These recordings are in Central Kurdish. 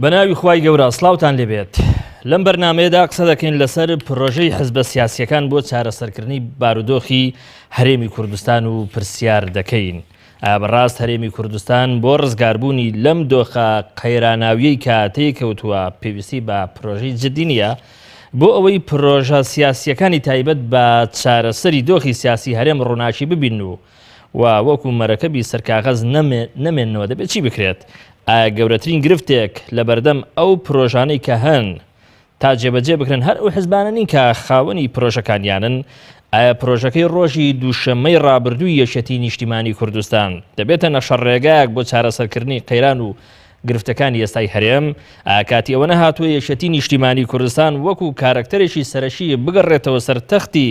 بەناوی خوای گەورە سڵاوتان لێبێت لەم بەرنمەیەدا قسە دەکەین لەسەر پرۆژەی حزبە سیاسیەکان بۆ چارەسەرکردنی بارودۆخی هەرێمی کوردستان و پرسیار دەکەین ئایا بەڕاست هەرێمی کوردستان بۆ ڕزگاربوونی لەم دۆخە قەیراناویەی کە تێیکەوتووە پێویستی بە پرۆژەی جدی نییە بۆ ئەوەی پرۆژە سیاسیەکانی تایبەت بە چارەسەری دۆخی سیاسی هەرێم ڕووناکی ببین و و وەکو مەرەکەبی سەر کاغەز نەمێننەوە دەبێت چی بکرێت؟ ئایا گەورەترین گرفتێک لەبەردەم ئەو پرۆژانەی کە هەن تا جێبەجێ بکرێن هەر ئەو حزبانە نین کە خاوەنی پرۆژەکانیانن؟ ئایا پرۆژەکەی ڕۆژی دووشەممەی ڕابردووی یەکێتی نیشتیمانی کوردستان دەبێتە نەخشەڕێگایەک بۆ چارەسەرکردنی قەیران و گرفتەکانی ئێستای هەرێم؟ ئایا کاتی ئەوە نەهاتووە یەکێتی نیشتیمانی کوردستان وەکو کارەکتەرێکی سەرەکی بگەڕێتەوە سەر تەختی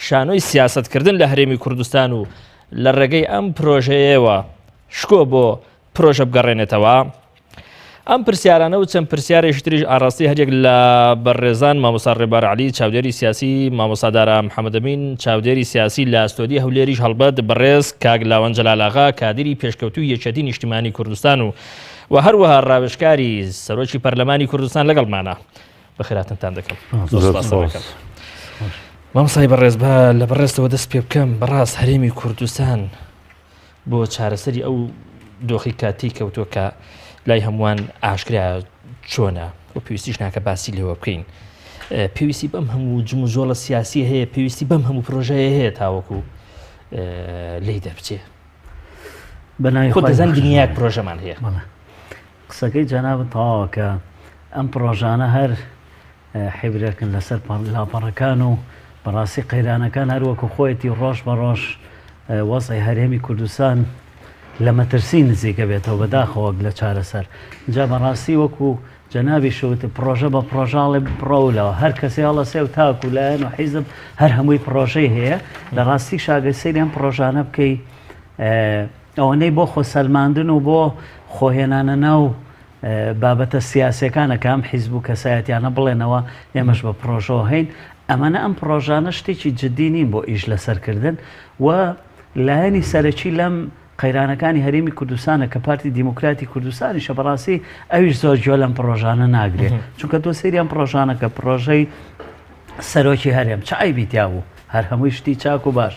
شانۆی سیاسەتکردن لە هەرێمی کوردستان و لە ڕێگەی ئەم پرۆژەیەوە شکۆ بۆ پرۆژە بگەڕێنێتەوە؟ ئەم پرسیارانە و چەند پرسیارێکی تریش ئاڕاستەی هەریەک لە بەڕێزان مامۆستا ڕێبار عەلی چاودێری سیاسی، مامۆستا دارا محەمەدەمین چاودێری سیاسی لە ستۆدیۆی هەولێریش هەڵبەت بەڕێز کاک لاوەند جەلال ئاغا کادیری پێشکەوتووی یەکێتی نیشتیمانی کوردستان و و هەروەها ڕاوێژکاری سەرۆکی پەرلەمانی کوردستان لەگەڵمانە. بەخێراتنتان دەکەم. زۆر سپاستان دەکەم. مامۆستای بەڕێز با لە بەڕێزتەوە دەست پێ بکەم بەڕاست هەرێمی کوردستان بۆ چارەسەری ئەو دۆخی کە تێی کەوتووە کە لای هەمووان ئاشکرا چۆنە و پێویستیش ناکە باسی لێوە بکەین پێویستی بەم هەموو جموجۆڵە سیاسی هەیە پێویستی بەم هەموو پرۆژەیە هەیە تاوەکو لی دەربچێ بەناوی خۆ دەزان دنیاک پرۆژەمان هەیە قسەکەی جەنابت تەواوە کە ئەم پرۆژانە هەر حیبرێکن لەسەر لاپەڕەکان و بەڕاستی قەیرانەکان هەر وەکو خۆیەتی ڕۆژ بە ڕۆژ وەزعی هەرێمی کوردستان لە مەترسی نزیکە بێتەوە بەداخەوە وەک لە چارەسەر جا بەڕاستی وەکو جەنابی شوت پڕۆژە بە پڕۆژاڵێ بڕەولەوە هەر کەسێ هەڵەسێ و تاک و لایەن و حیزب هەر هەمووی پڕۆژەی هەیە لە ڕاستی شاگەر سەیری ئەم پڕۆژانە بکەی ئەوەنەی بۆ خۆ سەلماندن و بۆ خۆهێنانە ناو بابەتە سیاسیەکانە کە ئەم حیزب و کەسایەتیانە بڵێنەوە ئێمەش بە پڕۆژەوە هەین، ئەمانە ئەم پڕۆژانە شتێکی جدی نین بۆ ئیش لەسەر کردن و لایەنی سەرەکی لەم قەیرانەکانی هەرێمی کوردستانە کە پارتی دیموکراتی کوردستانیشە بەڕاستی ئەویش زۆر گوێ لەم پڕۆژانە ناگرێت چونکە تۆ سەیری ئەم پڕۆژانە کە پڕۆژەی سەرۆکی هەرێم چ عەیبی تیا بوو هەر هەمووی شتی چاک و باش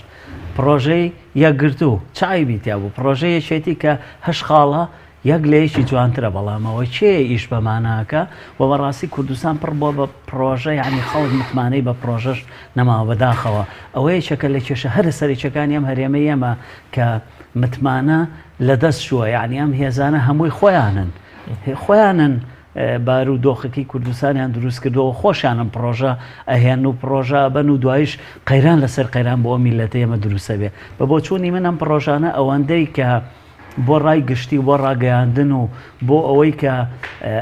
پڕۆژەی یەکگرتوو چ عەیبی تیا بوو پڕۆژەی یەکێتی کە هەش خاڵە یەک لە یەکی جوانترە بەڵام ئەوە کێیە ئیش بەمانە ئەکا وە بەڕاستی کوردستان پڕ بووە بە پڕۆژە یانی خەڵک متمانەی بە پڕۆژەش نەماوە بەداخەوە ئەوە یەکێکە لە کێشە هەرە سەرەکیەکانی ئەم هەرێمەی ئێمە کە متمانە لە دەست چووە یانی ئەم هێزانە هەمووی خۆیانن خۆیانن بار و دۆخەکەی کوردستانیان دروست کردەوە خۆشیانم پڕۆژە ئەهێن و پڕۆژە بەن و دوایش قەیران لەسەر قەیران بۆ میلەتە ئێمە دروستە بێ بە بۆچوونی من ئەم پڕۆژانە ئەوەندەی کە بۆ ڕای گشتی و بۆ ڕاگەیاندن و بۆ ئەوەی کە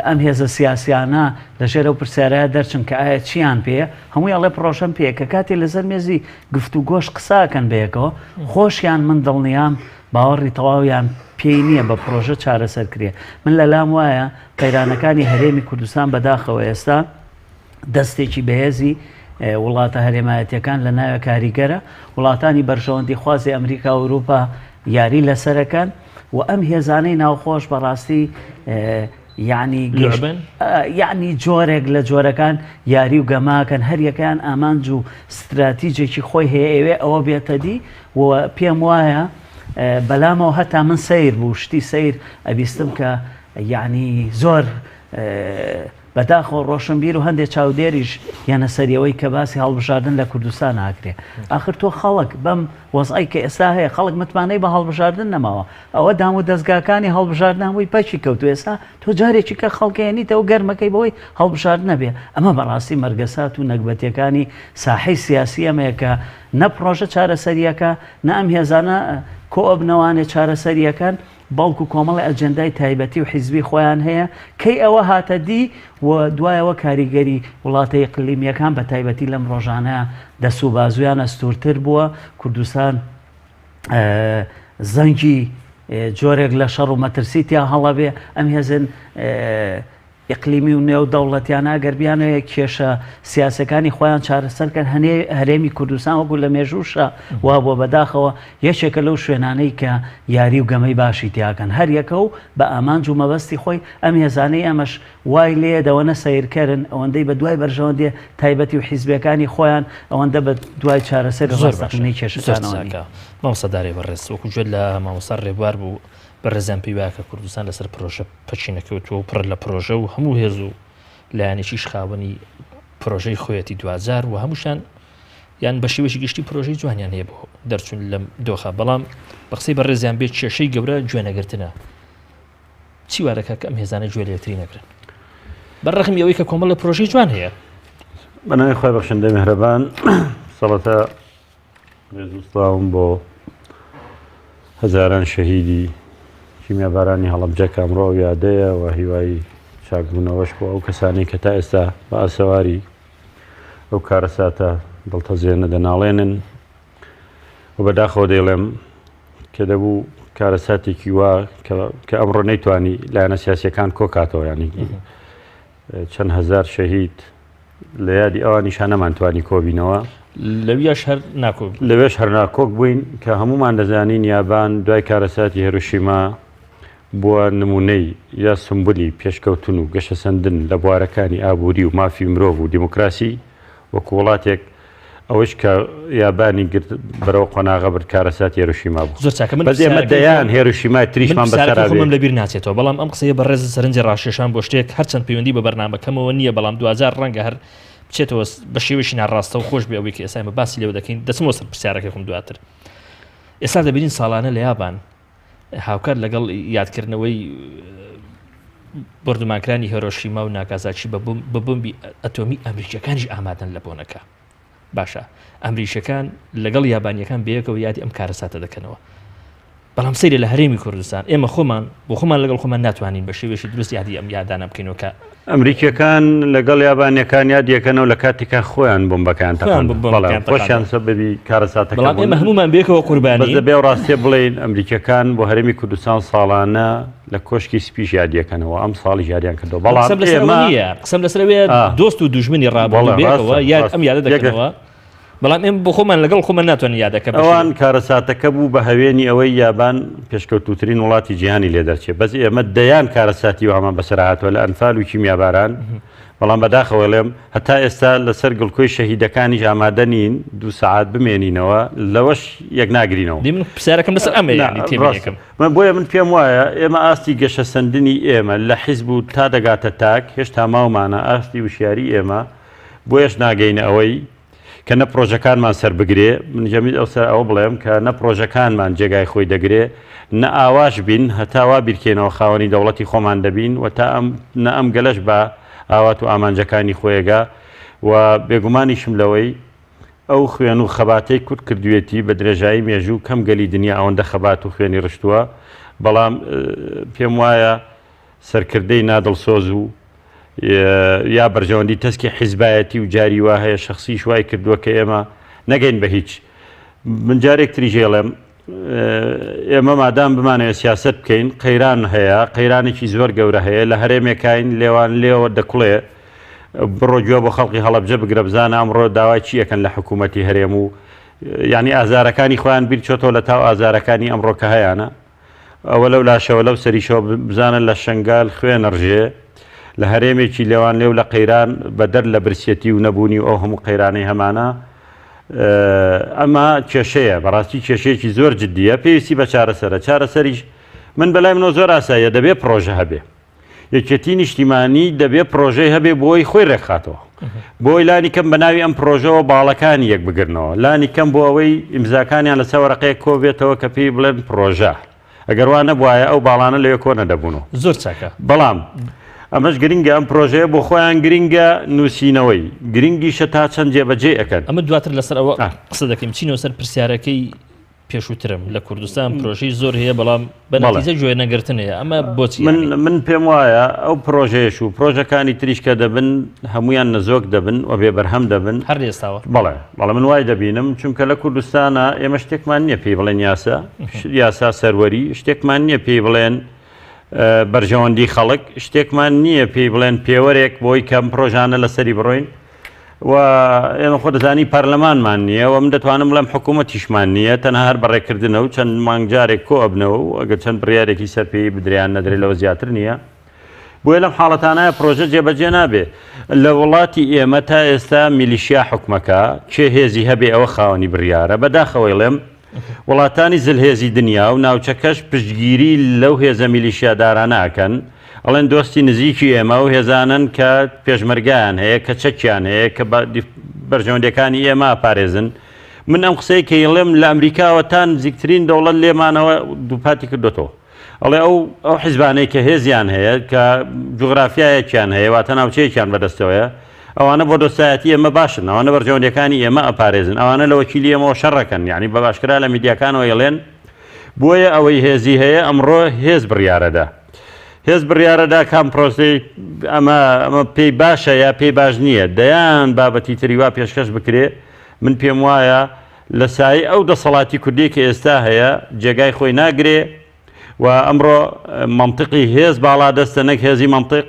ئەم هێزە سیاسیانە لەژێر ئەو پرسیارەیە دەرچن کە ئایا چیان پێیە هەمووی ئەڵێ پڕۆژەم پێیە کە کاتێ لەسەر مێزی گفتوگۆش قساکەن بەیەکەوە خۆشیان من دڵنیام باوەڕی تەواویان پێی نییە بە پڕۆژە چارەسەر کرێ من لەلام وایە قەیرانەکانی هەرێمی کوردستان بەداخەوە ئێستا دەستێکی بەهێزی وڵاتە هەرێمایەتیەکان لە ناوێ کاریگەرە، وڵاتانی بەرژەوەندی خوازی ئەمریکا و ئەوروپا یاری لەسەرەکەن و ئەم هێزانەی ناوخۆش بەڕاستی یعنی یعنی جۆرێک لە جۆرەکان یاری و گەماکەن هەریەکەیان ئامانج و ستراتیجێکی خۆی هەیە ئەوێ ئەوە بێتە دی و پێم وایە بەلامەوە هەتا من سیر بوو شتی سیر ئەبیستم کە یعنی زۆر بەداخەوە ڕۆشنبیر و هەندێ چاودێریش یەنە سەری ئەوەی کە باسی هەڵبژاردن لە کوردستان ناکرێ. ئاخر تۆ خەڵک بەم وەزعەی کە ئێستا هەیە خەڵک متمانەی بە هەڵبژاردن نەماوە. ئەوە دام و دەزگاکانی هەڵبژاردن هەمووی پەکی کەوتووە. ئێستا تۆ جارێکی کە خەڵک ئەیەنیتەوە گەرمەکەی بەوەی هەڵبژاردن نەبێ. ئەمە بەڕاستی مەرگەسات و نەگبەتیەکانی ساحەی سیاسی ئەمەیە کە نە پڕۆژە چارەسەریەکە، نە ئەم هێزانە کۆئەبنەوانێ چارەسەریەکەن. بەڵکو کۆمەڵی ئەجێندای تایبەتی و حیزبی خۆیان هەیە، کەی ئەوە هاتە دی و دوایەوە کاریگەری وڵاتە ئیقلیمییەکان بە تایبەتی لەم ڕۆژانە دەس و بازوویان ئەستوورتر بووە، کوردستان زەنگی جۆرێک لە شەڕ و مەترسی تیا هەڵەبێ، ئەم هێزن. ئیقلیمی و نێودەوڵەتیانە ئەگەر بیانەوێ کێشە سیاسەکانی خۆیان چارەسەر کەن هەنێ هەرێمی کوردستان وەکو لە مێژووشا وابووە بەداخەوە یەکێکە لەو شوێنانەی کە یاری و گەمەی باشی تیاکەن هەر یەکە و بە ئامانج و مەبەستی خۆی ئەم هێزانەی ئەمەش وای لێیە دەوەنە سەیرکەرن ئەوەندەی بە دوای بەرژەوەندیە تایبەتی و حیزبیەکانی خۆیان ئەوەندە بە دوای چارەسەری زۆر باشە ڕاستەقینەی زۆر کێشەکانەوە نین. چاکە مامۆستا دارێ بەڕێز وەکو گوێت لە مامۆستا ڕێبوار بوو بەڕێزیان پێی وایە کە کوردستان لەسەر پرۆژە پەکی نەکەوتووە و پڕە لە پرۆژە و هەموو هێز و لایەنێکیش خاوەنی پرۆژەی خۆیەتی دواجار و هەمووشان یان بە شێوەیەکی گشتی پرۆژەی جوانیان هەیە بۆ دەرچوون لەم دۆخە بەڵام بە قسەی بەڕێزیان بێت کێشەی گەورە گوێنەگرتنە چی وا دەکات کە ئەم هێزانە گوێ لە یەکتری نەگرن بە ڕەغمی ئەوەی کە کۆمەڵە پرۆژەی جوان هەیە؟ بە ناوی خوای بەخشندەی میهرەبان سەڵەتا ڕێز و سڵاوم بۆ هەزاران شەهیدی کیمیابارانی هەڵەبجە کە ئەمڕۆ ئەو یادەیە و هیوای چاکبوونەوەش بۆ ئەو کەسانەی کە تا ئێستا بە ئاسەواری ئەو کارەساتە دڵتەزێنە دەناڵێنن و بەداخەوە دەیڵێم کە دەبوو کارەساتێکی وا کە ئەمڕۆ نەیتوانی لایەنە سیاسیەکان کۆکاتەوە ینی چەند هەزار شەهید لە یادی ئەوانیشا نەمانتوانی کۆبینەوە. لەویاش هەر ناکۆک بووین. لەوێش هەر ناکۆک بووین کە هەموومان دەزانین یابان دوای کارەساتی هێروشیما بووە نموونەی یا سومبولی پێشکەوتن و گەشەسەندن لە بوارەکانی ئابووری و مافی مرۆڤ و دیموکراسی وەکو وڵاتێک ئەوەیش کە یابانی گرت بەرەو قۆناغە برد کارەساتی هێروشیما بوو. زۆر چاکە من بەس ئێمە پرسیارەکەی دەیان خۆم هێروشیمای من تریشمان پرسیارەکەی بەسەرا خۆمم بێ. لەبیر ناچێتەوە بەڵام ئەم قسەیە بەڕێزت سەرنجی ڕاکێشام بۆ شتێک هەرچەند پەیوەندی بە بەرنامەکەمەوە نییە بەڵام دواجار ڕەنگە هەر بچێتەوە بە شێوەیەکی ناڕاستەوخۆش بێ ئەوەی کە ئێستا ئێمە باسی لێوە دەکەین دەچمەوە سەر پرسیارەکەی خۆم دواتر ئێستا دەبینین ساڵانە لە یابان هاوکات لەگەڵ یادکردنەوەی بۆردومانکرانی هێرۆشیما و ناگازاکی بە بۆمبی ئەتۆمی ئەمریکیەکانیش ئامادەن لە بۆنەکە باشە ئەمریکیەکان لەگەڵ یابانیەکان بەیەکەوە یادی ئەم کارەساتە دەکەنەوە بەڵام سەیرە لە هەرێمی کوردستان ئێمە خۆمان بۆ خۆمان لەگەڵ خۆمان ناتوانین بە شێوەیەکی دروست یادی ئەم یادانە بکەینەوە کە ئەمریکیەکان لەگەڵ یابانیەکان یاد یەکەنەوە لە کاتێکا خۆیان بۆمبەکان خۆیان تەقاند بەڵێ بۆمبەکان خۆشیان تەقاند سەبەبی کارەساتەکە بەڵام بوون ئێمە هەمومان بەیەکەوە بەس قوربانین دەبێ ئەو ڕاستیە بڵێین ئەمریکیەکان بۆ هەرێمی کوردستان ساڵانە لە کۆشکی سپیش یاد یەکەنەوە ئەم ساڵیش یادیان کردەوە من بەڵام قسەم لەسەر ئەوە ئێمە نییە قسەم لەسەر ئەوەیە ئا دۆست و دوژمنی ڕابردوو بەڵێ بەیەکەوە ڕاستە یاد ڕاستە ئەم یادە یەک دەکەنەوە بەڵام ئێمە بۆ خۆمان لەگەڵ خۆمان ناتوانین یادەکە بە ئەوان شێوەیەک کارەساتەکە بوو بە هەوێنی ئەوەی یابان پێشکەوتووترین وڵاتی جیهانی لێ دەرچێ بەس ئێمە دەیان کارەساتی وامان بەسەر هاتووە لە ئەنفال و کیمیاباران بەڵام بەداخەوە ئەڵێم هەتا ئێستا لەسەر گڵکۆی شەهیدەکانیش ئامادە نین دوو سەعات بمێنینەوە لەوەش یەک ناگرینەوە. دی من پرسیارەکەم لەسەر ئەمەیە نا یانی ڕاستە تێبینیەکەم. من بۆیە من پێم وایە ئێمە ئاستی گەشەسەندنی ئێمە لە حیزب و تا دەگاتە تاک هێشتا ماومانە ئاستی وشیاری ئێمە بۆیەش ناگەینە ئەوەی کە نە پرۆژەکانمان سەر بگرێ، من جەمیل ئەو سەر ئەوە بڵێم کە نە پرۆژەکانمان جێگای خۆی دەگرێ، نە ئاواش بین هەتا وا بیرکەینەوە خاوەنی دەوڵەتی خۆمان دەبین و تا ئەم نە ئەم گەلەش بە ئاوات و ئامانجەکانی خۆیەگا و بێگومانیشم لەوەی ئەو خوێن و خەباتەی کورد کردوێتی بە درێژایی مێژوو کەم گەلی دنیا ئەوەندە خەبات و خوێنی ڕشتووە بەڵام پێم وایە سەرکردەی نادڵسۆز و یا بەرژەوەندی تەسکی حیزبایەتی و جاری وا هەیە شەخسیش وای کردووە کە ئێمە نەگەین بە هیچ. من جارێک تریش ئێڵێم ئێمە مادام بمانەوێت سیاسەت بکەین قەیران هەیە قەیرانێکی زۆر گەورە هەیە لە هەرێمێکین لێوان لێوە دەکوڵێ بڕۆ گوێ بۆ خەڵقی هەڵەبجە بگرە بزانە ئەمڕۆ داوای چی ئەکەن لە حکوومەتی هەرێم و یعنی ئازارەکانی خۆیان بیر چۆتەوە لە تاو ئازارەکانی ئەمڕۆ کە هەیانە ئەوە لەو لاشەوە لەو سەریشەوە بزانە لە شەنگال خوێن ئەڕژێ، لە هەرێمێکی لێوانلێو لە قەیران بەدەر لە برسیەتی و نەبوونی و ئەو هەموو قەیرانەی هەمانە، ئەمە کێشەیە، بەڕاستی کێشەیەکی زۆر جدییە، پێویستی بە چارەسەرە، چارەسەریش من بەلای منەوە زۆر ئاساییە، دەبێ پڕۆژە هەبێ. یەکێتی نیشتیمانی دەبێ پڕۆژەی هەبێ بۆی خۆی ڕێکخاتەوە بۆی لانی کەم بە ناوی ئەم پڕۆژەوە باڵەکانی یەک بگرنەوە لانی کەم بۆ ئەوەی ئیمزاکانیان لەسەر وەرەقەیەک کۆ بێتەوە کە پێی بڵێن پڕۆژە ئەگەر وا نەبوایە ئەو باڵانە لەوێ کۆ نەدەبوونەوە. زۆر چاکە. بەڵام ئەمەش گرنگە ئەم پڕۆژەیە بۆ خۆیان گرنگە نووسینەوەی گرنگیشە تا چەند جێبەجێی ئەکەن. ئەمە دواتر لەسەر ئەوە قسە دەکەین بچینەوە سەر پرسیارەکەی پێشووترم لە کوردستان پرۆژەی زۆر هەیە بەڵام بە نەتیجە گوێ نەگرتن هەیە ئەمە بۆچی من من پێم وایە ئەو پرۆژەیەش و پرۆژەکانی تریش کە دەبن هەمویان نەزۆک دەبن و بێ بەرهەم دەبن هەر ئێستاوە بەڵێ بەڵێ من وای دەبینم چونکە لە کوردستانە ئێمە شتێکمان نییە پێی بڵێن یاسا یاسا سەروەری شتێکمان نییە پێی بڵێن بەرژەوەندی خەڵک، شتێکمان نییە پێی بڵێن پێوەرێک بۆی کە ئەم پرۆژانە لەسەری بڕۆین و ئێمە خۆ دەزانی پەرلەمانمان نییە و من دەتوانم بڵێم حکوومەتیشمان نییە تەنها هەر بەڕێکردنە و چەند مانگ جارێک کۆ ئەبنەوە و ئەگەر چەند بڕیارێکی سەرپێی بدرێیان نەدرێ لەوە زیاتر نییە. بۆیە لەم حاڵەتانە پرۆژە جێبەجێ نابێ. لە وڵاتی ئێمە تا ئێستا میلیشیا حوکمەکا، کێ هێزی هەبێ ئەوە خاوەنی بڕیارە، بەداخەوەی ڵێم وڵاتانی زلهێزی دنیا و ناوچەکەش پشتگیری لەو هێزە میلیشیادارانە ئەکەن، ئەڵێن دۆستی نزیکی ئێمە ئەو هێزانەن کە پێشمەرگایان هەیە، کە چەکیان هەیە، کە بەرژەوەندیەکانی ئێمە ئەپارێزن. من ئەم قسەی کە ئەیڵێم لە ئەمریکاوە تا نزیکترین دەوڵەت لێمانەوە دووپاتی کردۆتەوە. ئەڵێ ئەو ئەو حیزبانەی کە هێزیان هەیە کە جوغرافیایەکیان هەیە واتە ناوچەیەکیان بەدەستەوەیە ئەوانە بۆ دۆستایەتی ئێمە باشن ئەوانە بەرژەوەندیەکانی ئێمە ئەپارێزن ئەوانە لە وەکیلی ئێمەوە شەڕەکەن یعنی بە باشکرا لە میدیاکانەوە ئەڵێن بۆیە ئەوەی هێزی هەیە ئەمڕۆ هێز بڕیارەدا هێز بڕیارەدا کام پرۆسەی ئەمە ئەمە پێی باشە یا پێی باش نییە دەیان بابەتی تری وا پێشکەش بکرێ من پێم وایە لە سایەی ئەو دەسەڵاتی کوردیەی کە ئێستا هەیە جێگای خۆی ناگرێ و ئەمڕۆ مەنتقی هێز باڵادەستە نەک هێزی مەنتق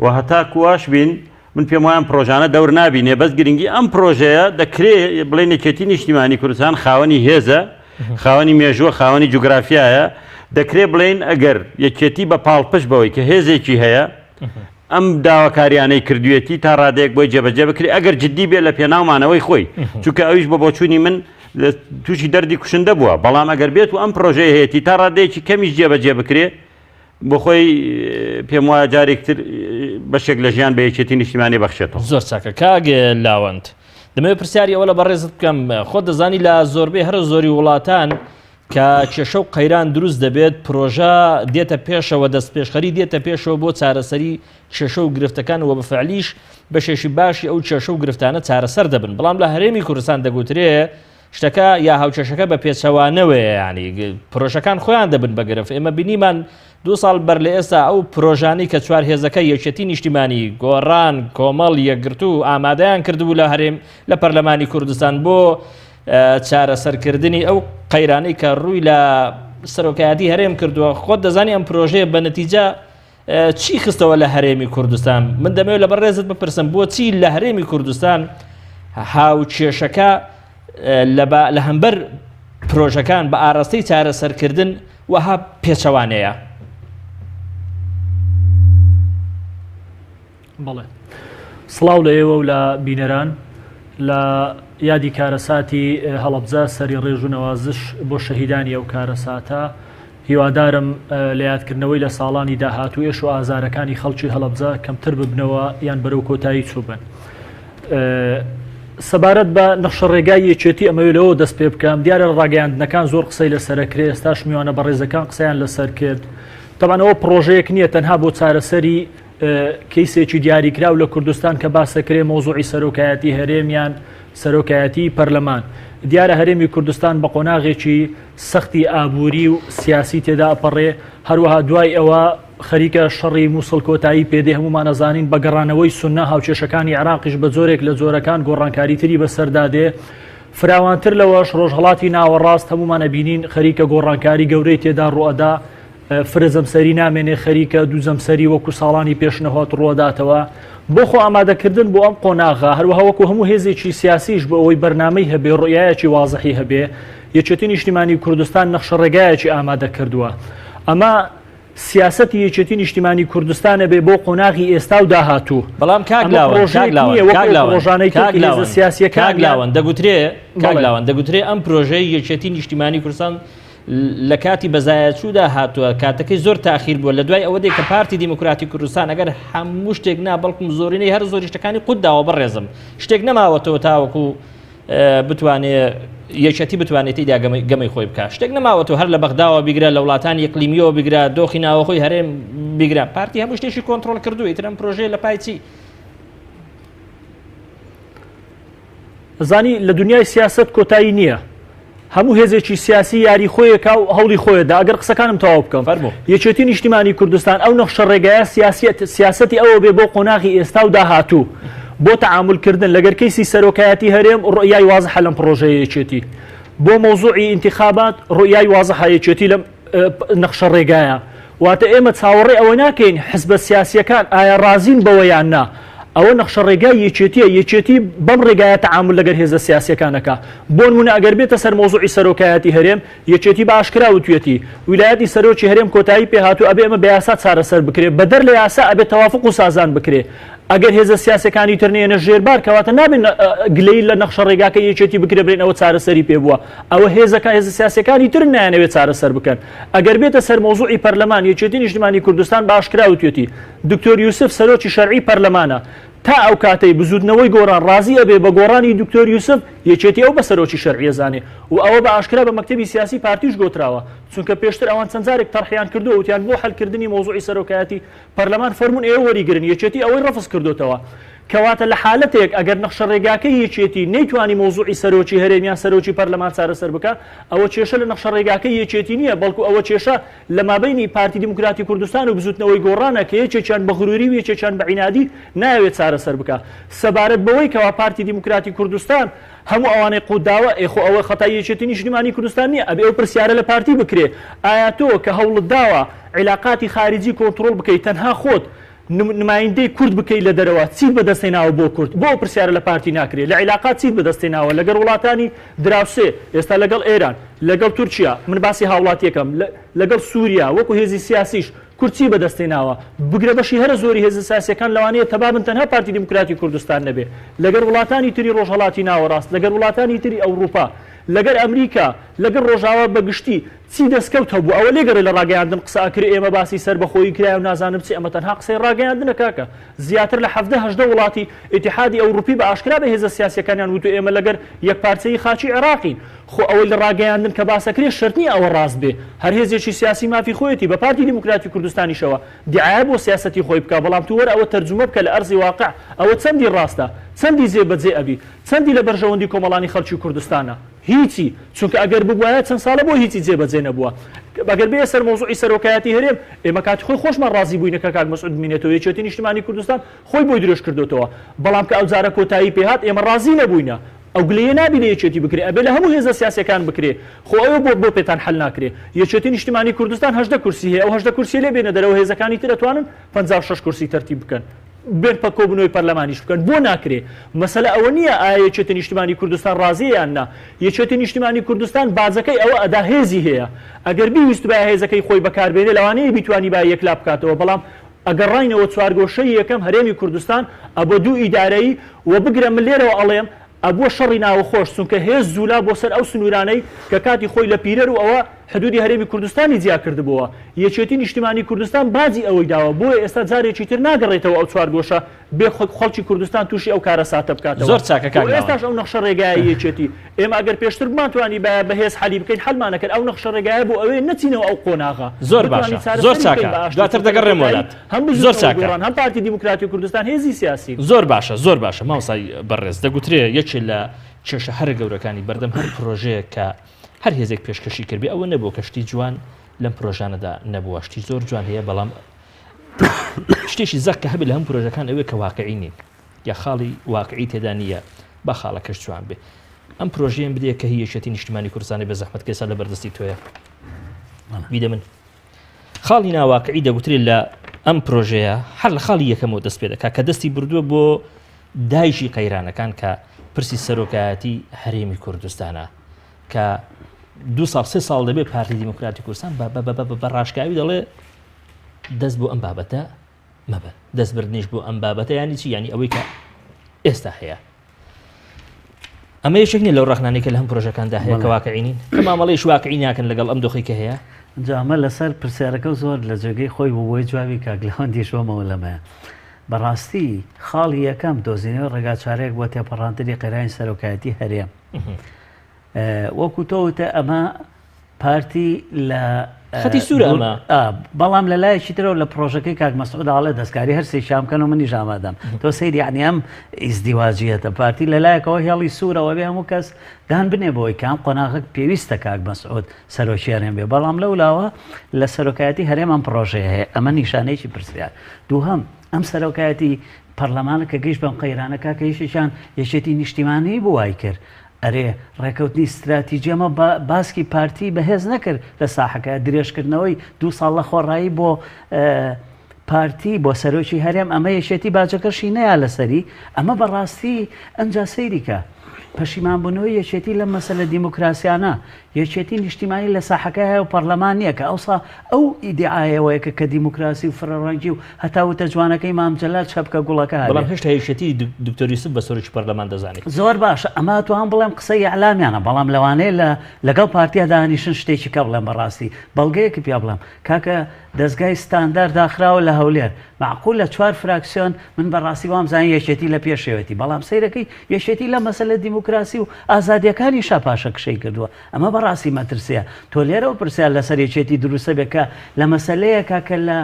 و هەتاکو واش بین من پێم وایە ئەم پرۆژانە دەور نابینێ بەس گرنگی ئەم پرۆژەیە دەکرێ بڵێن یەکێتی نیشتیمانی کوردستان خاوەنی هێزە خاوەنی مێژووە خاوەنی جوگرافیایە دەکرێ بڵێن ئەگەر یەکێتی بە پاڵپشت بەوەی کە هێزێکی هەیە ئەم داواکاریانەی کردوێتی تا ڕادەیەک بۆی جێبەجێ بکرێت ئەگەر جددی بێ لە پێناو مانەوەی خۆی چونکە ئەویش بە بۆچوونی من تووشی دەردی کوشندە بووە بەڵام ئەگەر بێت و ئەم پرۆژەیە هەیەی تا ڕادەیەکی کەمیش جێبەجێ بکرێ بۆ خۆی پێم وایە جارێکتر بەشێک لە ژیان بە یەکێتی نیشتیمانی بەخشێتەوە. زۆر چاکە کاک لاوەند دەمەوێت پرسیاری ئەوە لە بەڕێزت بکەم خۆت دەزانی لە زۆربەی هەرە زۆری وڵاتان کە کێشە و قەیران دروست دەبێت، پرۆژە دێتە پێشەوە، دەستپێشخەری دێتە پێشەوە بۆ چارەسەری کێشە و گرفتەکان و بە فعلیش بەشێکی باشی ئەو کێشە و گرفتانە چارەسەر دەبن، بەڵام لە هەرێمی کوردستان دەگوترێ شتەکە یا هاوکێشەکە بە پێچەوانەوەیە، یانی پرۆژەکان خۆیان دەبن بە گرفت. ئێمە بینیمان دوو ساڵ بەر لە ئێستا ئەو پرۆژانەی کە چوار هێزەکە یەکێتی نیشتیمانی، گۆڕان، کۆمەڵ، یەکگرتوو ئامادەیان کردبوو لە هەرێم لە پەرلەمانی کوردستان بۆ چارەسەرکردنی ئەو قەیرانەی کە ڕووی لە سەرۆکایەتی هەرێم کردووە خۆت دەزانی ئەم پرۆژەیە بە نەتیجە چی خستەوە لە هەرێمی کوردستان من دەمەوێت لە بەڕێزت بپرسم بۆچی لە هەرێمی کوردستان هاوکێشەکە لە هەمبەر پرۆژەکان بە ئاراستەی چارەسەرکردن وەها پێچەوانەیە؟ بەڵێ سڵاو لە ئێوە و لە بینەران لە یادی کارەساتی هەڵەبجە سەری ڕێژ و نەوازش بۆ شەهیدانی ئەو کارەساتە هیوادارم لە یادکردنەوەی لە ساڵانی داهاتوو ئێش و ئازارەکانی خەڵکی هەڵەبجە کەمتر ببنەوە یان بەرەو کۆتایی چووبن. سەبارەت بە نەخشە ڕێگای یەکێتی ئەمەوێ لەوە دەست پێ بکەم دیارە ڕاگەیاندنەکان زۆر قسەی لەسەرەکرێ ئێستاش میوانە بەڕێزەکان قسەیان لەسەر کرد تەبعەن ئەوە پڕۆژەیەک نییە تەنها بۆ چارەسەری کەیسێکی دیاریکراو لە کوردستان کە باسەکرێ مەوزوعی سەرۆکایەتی هەرێم یان سەرۆکایەتی پەرلەمان. دیارە هەرێمی کوردستان بە قۆناغێکی سەختی ئابووری و سیاسی تێدا ئەپەڕێ، هەروەها دوای ئەوە خەریکە شەڕی موسڵ کۆتایی پێدێ، هەموومان ئەزانین بە گەڕانەوەی سوننە هاوکێشەکانی عێراقیش بە جۆرێک لە جۆرەکان گۆڕانکاری تری بەسەردا دێ. فراوانتر لەوەش ڕۆژهەڵاتی ناوەڕاست هەموومان ئەبینین خەریکە گۆڕانکاری گەورەی تێدا ڕوئەدا، فرە جەمسەری نامێنێ خەریکە دوو جەمسەری وەکو ساڵانی پێش نەهات ڕوەداتەوە بۆ خۆ ئامادەکردن بۆ ئەم قۆناغە هەروەها وەکو هەموو هێزێکی سیاسیش بۆ ئەوەی بەرنامەی هەبێ ڕوئیایەکی وازحی هەبێ یەکێتی نیشتیمانی کوردستان نەخشە ڕێگایەکی ئامادە کردووە ئەمە سیاسەتی یەکێتی نیشتیمانی کوردستانە بێ بۆ قۆناغی ئێستا و داهاتوو بەڵام کاک ئەمە لاوەند، کاک پرۆژەیەک لاوەند، نییە وەکو کاک ئەو لاوەند، پرۆژانەی تر کاک کە هێزە لاوەند، کاک سیاسییەکان یان لاوەند دەگوترێ کاک بەڵێ. لاوەند دەگوترێ ئەم پرۆژەی یەکێتی نیشتیمانی کوردستان لە کاتی بەزایەچوودا هاتووە، کاتەکەی زۆر تاخیر بووە، لە دوای ئەوە دێ کە پارتی دیموکراتی کوردستان ئەگەر هەموو شتێک نا بەڵکم زۆرینەی هەر زۆری شتەکانی قوت داوە بەڕێزم شتێک نەماوەتەوە تاوەکو بتوانێ یەکێتی بتوانێت تێیدا گەمەی خۆی بکات شتێک نەماوەتەوە هەر لە بەغداوە بیگرە لە وڵاتانی ئیقلیمیەوە بگرە دۆخی ناوەخۆی هەرێم بیگرە پارتی هەموو شتێکی کۆنترۆڵ کردووە ئیتر ئەم پرۆژەیە لە پای چی؟ ئەزانی لە دنیای سیاسەت کۆتایی نییە هەموو هێزێکی سیاسی یاری خۆیەکا و هەوڵی خۆیەدا ئەگەر قسەکانم تەواو بکەم فەرموو. یەکێتی نیشتیمانی کوردستان ئەو نەخشە ڕێگایە سیاسیەت سیاسەتی ئەوە بێ بۆ قۆناغی ئێستا و داهاتوو بۆ تەعامول کردن لەگەر کەیسی سەرۆکایەتی هەرێم ڕوئیای وازحە لەم پڕۆژەیە یەکێتی بۆ مەوزوعی ئینتیخابات ڕوئیای وازحە یەکێتی لەم نەخشە ڕێگایە. واتە ئێمە چاوەڕێی ئەوە ناکەین حزبە سیاسییەکان ئایا ڕازین بەوە یان نا، ئەوە نەخشەڕێگای یەکێتییە، یەکێتی بەم ڕێگایە تەعامول لەگەر هێزە سیاسییەکان ئەکا. بۆنمونە ئەگەر بێتە سەر مەوزوعی سەرۆکایەتی هەرێم، یەکێتی بە ئاشکرا وتویەتی، ویلایەتی سەرۆکی هەرێم کۆتایی پێهاتوو ئەبێ ئەمە بە یاسا چارەسەر بکرێ، بەدەر لە یاسا ئەبێ تەوافوق و سازان بکرێ. ئەگەر هێزە سیاسیەکانی تر نەیەنە ژێر بار کەواتە نابێ گلەیی لە نەخشەڕێگاکەی یەکێتی بکرێ بڵێن ئەوە چارەسەری پێ بووە. ئەوە هێزەکە هێزە سیاسیەکانی ترن نایانەوێ چارەسەر بکەن. ئەگەر بێتە سەر مەوزوعی پەرلەمان یەکێتی نیشتمانی کوردستان بە ئاشکرا وتویەتی دکتۆر یوسف سەرۆکی شەرعی پەرلەمانە تا ئەو کاتەی بزوتنەوەی گۆڕان ڕازی ئەبێ بە گۆڕانی دکتۆر یوسف یەکێتی ئەو بە سەرۆکی شەرعی ئەزانێ و ئەوە بە ئاشکرا بە مەکتەبی سیاسی پارتیش گۆتراوە چونکە پێشتر ئەوان چەند جارێک تەرحیان کردووە وتیان بۆ حەلکردنی مەوزوعی سەرۆکایەتی پەرلەمان فەرموون ئێوە وەریگرن، یەکێتی ئەوەی ڕەفز کردۆتەوە. کەواتە لە حالەتێک ئەگەر نەخشەڕێگاکەی یەکێتی نەیتوانی مەوزوعی سەرۆکی هەرێم یان سەرۆکی پەرلەمان چارەسەر بکا، ئەوە کێشە لە نەخشەڕێگاکەی یەکێتی نییە، بەڵکو ئەوە کێشە لە مابەینی پارتی دیموکراتی کوردستان و بزوتنەوەی گۆڕانە کە یەکێکیان بە غروری و یەکێکیان بە عینادی نایەوێت چارەسەر بکا. سەبارەت بەوەی کەوا پارتی دیموکراتی کوردستان هەموو ئەوانەی قوت داوە، ئێ خۆ ئەوە خەتای یەکێتی نیشتیمانی کوردستان نییە، ئەبێ ئەو پرسیارە لە پارتی بکرێ، ئایا تۆ کە هەوڵت داوە عیلاقاتی خاریجی کۆنتڕۆڵ بکەی تەنها خۆت نمایندەی کورد بکەی لە دەرەوە چیت بەدەست هێناوە بۆ کورد؟ بۆ ئەو پرسیارە لە پارتی ناکرێ؟ لە عیلاقات چیت بەدەست هێناوە لەگەڵ وڵاتانی دراوسێ، ئێستا لەگەڵ ئێران، لەگەڵ تورکیا، من باسی هاوڵاتیەکەم، لەگەڵ سوریا، وەکو هێزی سیاسیش کورد چی بەدەست هێناوە؟ بگرە بەشی هەرە زۆری هێزە سیاسیەکان لەوانەیە تەبا بن تەنها پارتی دیموکراتی کوردستان نەبێ لەگەر وڵاتانی تری ڕۆژهەڵاتی ناوەڕاست، لەگەر وڵاتانی تری ئەوڕوپا، لەگەر ئەمریکا، لەگەر ڕۆژاوا بە گشتی چی دەسکەوت هەبوو؟ ئەوە لێگەڕێ لە ڕاگەیاندن قسە ئەکرێ ئێمە باسی سەربەخۆیی کرایە و نازانم چی ئەمە تەنها قسەی ڕاگەیاندنە کاکە زیاتر لە 17 18 وڵاتی ئیتیحادی ئەوڕوپی بە ئاشکرا بە هێزە سیاسیەکانیان وتوە ئێمە لەگەر یەکپارچەیی خاکی عێراقین. خۆ ئەوەی لە ڕاگەیاندن کە باس ئەکرێ شەرت نیە ئەوە ڕاست بێ. هەر هێزێکی سیاسی مافی خۆیەتی بە پارتی دیموکراتی کوردستانیشەوە دیعایە بۆ سیاسەتی خۆی بکا بەڵام تو وەرە ئەوە تەرجومە بکە لە ئەرزی واقع ئەوە چەندی ڕاستە؟ چەندی جێ بە جێ ئەبی؟ چەندی لە بەرژەوەندی کۆمەڵانی خەڵکی کوردستانە؟ هیچی. چونکە ئەگەر ببوایە چەند ساڵە بۆ هیچی جێ بە جێ نەبووە. ئەگەر بێیە سەر مەوزوعی سەرۆکایەتی هەرێم ئێمە کاتی خۆی خۆشمان ڕازی بووینە کە کاک مەسعود بمینێتەوە یەکێتی نیشتمانی کوردستان خۆی بۆی درێژ کردۆتەوە بەڵام کە ئەوجارە کۆتایی پێ هات ئێمە ڕازی نەبووینە ئەو گلەییە نابی لە یەکێتی بکرێ ئەبێ لە هەموو هێزە سیاسیەکان بکرێ خۆ ئەوە بۆ بۆ پێتان حەل ناکرێ یەکێتی نیشتیمانی کوردستان 18 کورسی هەیە ئەو 18 کورسیە لێ بێنە دەرەوە هێزەکانی تر ئەتوانن 56 کورسی تەرتیب بکەن بێن پە کۆبوونەوەی پەرلەمانیش بکەن بۆ ناکرێ مەسەلە ئەوە نییە ئایا یەکێتی نیشتیمانی کوردستان ڕازیە یان نا یەکێتی نیشتیمانی کوردستان باجەکەی ئەوە ئەدا هێزی هەیە ئەگەر بیویستبایە هێزەکەی خۆی بەکاربێنێ لەوانەیە بیتوانیبایە یەکلا بکاتەوە بەڵام ئەگەڕاینەوە چوارگۆشەی یەکەم هەرێمی کوردستان ئەبوە دوو ئیدارەیی و بگرە من لێرەوە ئەڵێم ئەبوە شەڕی ناوەخۆش چونکە هێز جولا بۆ سەر ئەو سنورانەی کە کاتی خۆی لە پیرەر و ئەوە حدودی هەرێمی کوردستانی جیا کردبۆوە یەکێتی نیشتیمانی کوردستان باجی ئەوەی داوە بۆیە ئێستا جارێکی تر ناگەڕێتەوە ئەو چوارگۆشە بێ خەڵکی کوردستان توشی ئەو کارەساتە بکاتەوە زۆر چاکە کاک بۆ ناوەند. ئێستاش ئەو نەخشە ڕێگایەی یەکێتی ئێمە ئەگەر پێشتر بمانتوانیبایە بە هێز حەلی بکەین حەلمان ئەکرد ئەو نەخشە ڕێگایە بۆ ئەوەیە نەچینەوە ئەو قۆناغە زۆر بتوانین باشە زۆر چارەسەری بکەین چاکە بە ئاشتی دواتر چونکە لە دەگەڕێمەوە کۆتایی لات هەم زۆر بزوتنەوەی چاکە. گۆڕان هەم پارتی دیموکراتی کوردستان هێزی سیاسین. زۆر باشە زۆر باشە مامۆستای بەڕێز دەگوترێ یەکێ لە کێشە هەرە گەورەکانی بەردەم هەر پرۆژەیەک کە هەر هێزێک پێشکەشی کردبێ ئەوە نەبووە کە شتی جوان لەم پرۆژانەدا نەبووە شتی زۆر جوان هەیە بەڵام شتێکی زەق کە هەبێت لە هەموو پرۆژەکان ئەوەیە کە واقعی نین یا خاڵی واقعی تێدا نییە با خاڵەکەش جوان بێ ئەم پرۆژەیەم بدەیە کە هی یەکێتی نیشتمانی کوردستانی بە زەحمەت کە ئێستا لە بەردەستی تۆیە بیدە من خاڵی ناواقعی دەگوترێت لە ئەم پرۆژەیە هەر لە خاڵی یەکەمەوە دەست پێ دەکات کە دەستی بردووە بۆ دایکی قەیرانەکان کە پرسی سەرۆکایەتی هەرێمی کوردستانە کە دو ساڵ سێ ساڵ دەبێت پارتی دیموکراتی کوردستان بە ڕاشکاوی دەڵێ دەست بۆ ئەم بابەتە مەبەن دەست بردنیش بۆ ئەم بابەتە ینی چی ینی ئەوەی کە ئێستا هەیە ئەمە یەکێک نیە لەو ڕەخنانەی کە لە هەم پرۆژەکاندا هەیە کە واقعی نین کە مامەڵەیش واقعی ناکەن لەگەڵ ئەم دۆخی کە هەیە جا ئەمە لەسەر پرسیارەکە زۆر لە جێگەی خۆی بوو بۆی جوابی کاک لەوەندیش بەمەوە لەمەیە بەڕاستی خاڵی یەکەم دۆزینەوەی ڕێگاچارەیەک بۆ تێپەڕاندنی قەیرانی سەرۆکایەتی هەرێم وەکو تۆ وتە ئەمە پارتی لە خەتی سوورە ئەمە. بەڵام لە لایەکی ترەوە لە پرۆژەکەی کاک مەسعود ئاڵێ دەستکاری هەر سێکیان بکەن و منیش ئامادەم تۆ سەیری یعنی ئەم ئیزدیواجیەتە پارتی لە لایەکەوە هێڵی سوورەوە بێ هەموو کەس دان بنێ بەوەی کام قۆناغەک پێویستە کاک مەسعود سەرۆکی هەرێم بێ بەڵام لەو لاوە لە سەرۆکایەتی هەرێم ئەم پرۆژەیە هەیە ئەمە نیشانەیەکی پرسیار دووهەم ئەم سەرۆکایەتی پەرلەمانە کە گەیشت بەم قەیرانە کاکە یەکێکیان یەکێتی نیشتیمانی بوو وای کرد. ئەرێ ڕێکەوتنی ستراتیجی ئەمە باسکی پارتی بەهێز نەکرد لە ساحەکە درێژکردنەوەی دو ساڵ لە خۆڕایی بۆ پارتی بۆ سەرۆکی هەرێم ئەمە یەکێتی باجەکەشی نەیا لەسەری ئەمە بەڕاستی ئەنجا سەیریکە پەشیمانبوونەوەی یەکێتی لەم مەسەلە دیموکراسیانە یەکێتی نیشتیمانی لە ساحەکە هەیە و پەرلەمان نییە کە ئەوسا ئەو ئیدیعایەوەیە کە کە دیموکراسی و فرەڕەنگی و هەتا وتە جوانەکەی مام جەلال چەپکە گوڵەکە هەبێ. بەڵام هێشتا یەکێتی دکتۆر یوسف بە سەرۆکی پەرلەمان دەزانێت. زۆر باشە ئەمە ئەتوانم بڵێم قسەی ئیعلامیانە بەڵام لەوانەیە لە لەگەڵ پارتیا دانیشن شتێکی کە بڵێم بەڕاستی بەڵگەیەکی پیا بڵێم کاکە دەزگای ستاندار داخراوە لە هەولێر مەعقولە چوار فراکسیۆن من بەڕاستی وام زانی یەکێتی لە پێشەوێتی بەڵام سەیرەکەی یەکێتی لە مەسەلە دیموکراسی و ئازادیەکانیشا پاشەکشەی کردووە ئەمە بەڕاستی مەترسیە تۆ لێرەوە پرسیار لەسەر یەکێتی دروستە بێ کە لە مەسەلەیەکە کە لە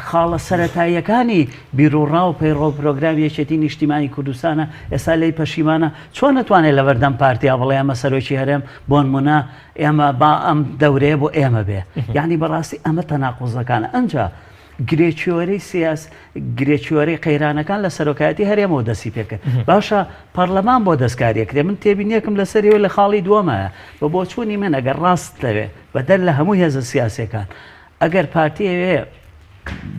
خاڵە سەرەتاییەکانی بیروڕا و پەیڕەو پرۆگرامی یەکێتی نیشتیمانی کوردستانە ئێستا لێی پەشیمانە چۆن ئەتوانێت لەبەردەم پارتیا بڵێ ئەمە سەرۆکی هەرێم بۆنمونە ئێمە با ئەم دەورەیە بۆ ئێمە بێ یعنی بەڕاستی ئەمە تەناقوزەکانە ئەنجا گرێکیۆرەی سیاس گرێکیۆرەی قەیرانەکان لە سەرۆکایەتی هەرێمەوە دەستی پێکرد باشە پەرلەمان بۆ دەستکاریەکرێ من تێبینیەکم لەسەریەوە لە خاڵی دووەمایە بە بۆچوونی من ئەگەر ڕاست دەوێ بەدەر لە هەموو هێزە سیاسەکان ئەگەر پارتی ئەوێ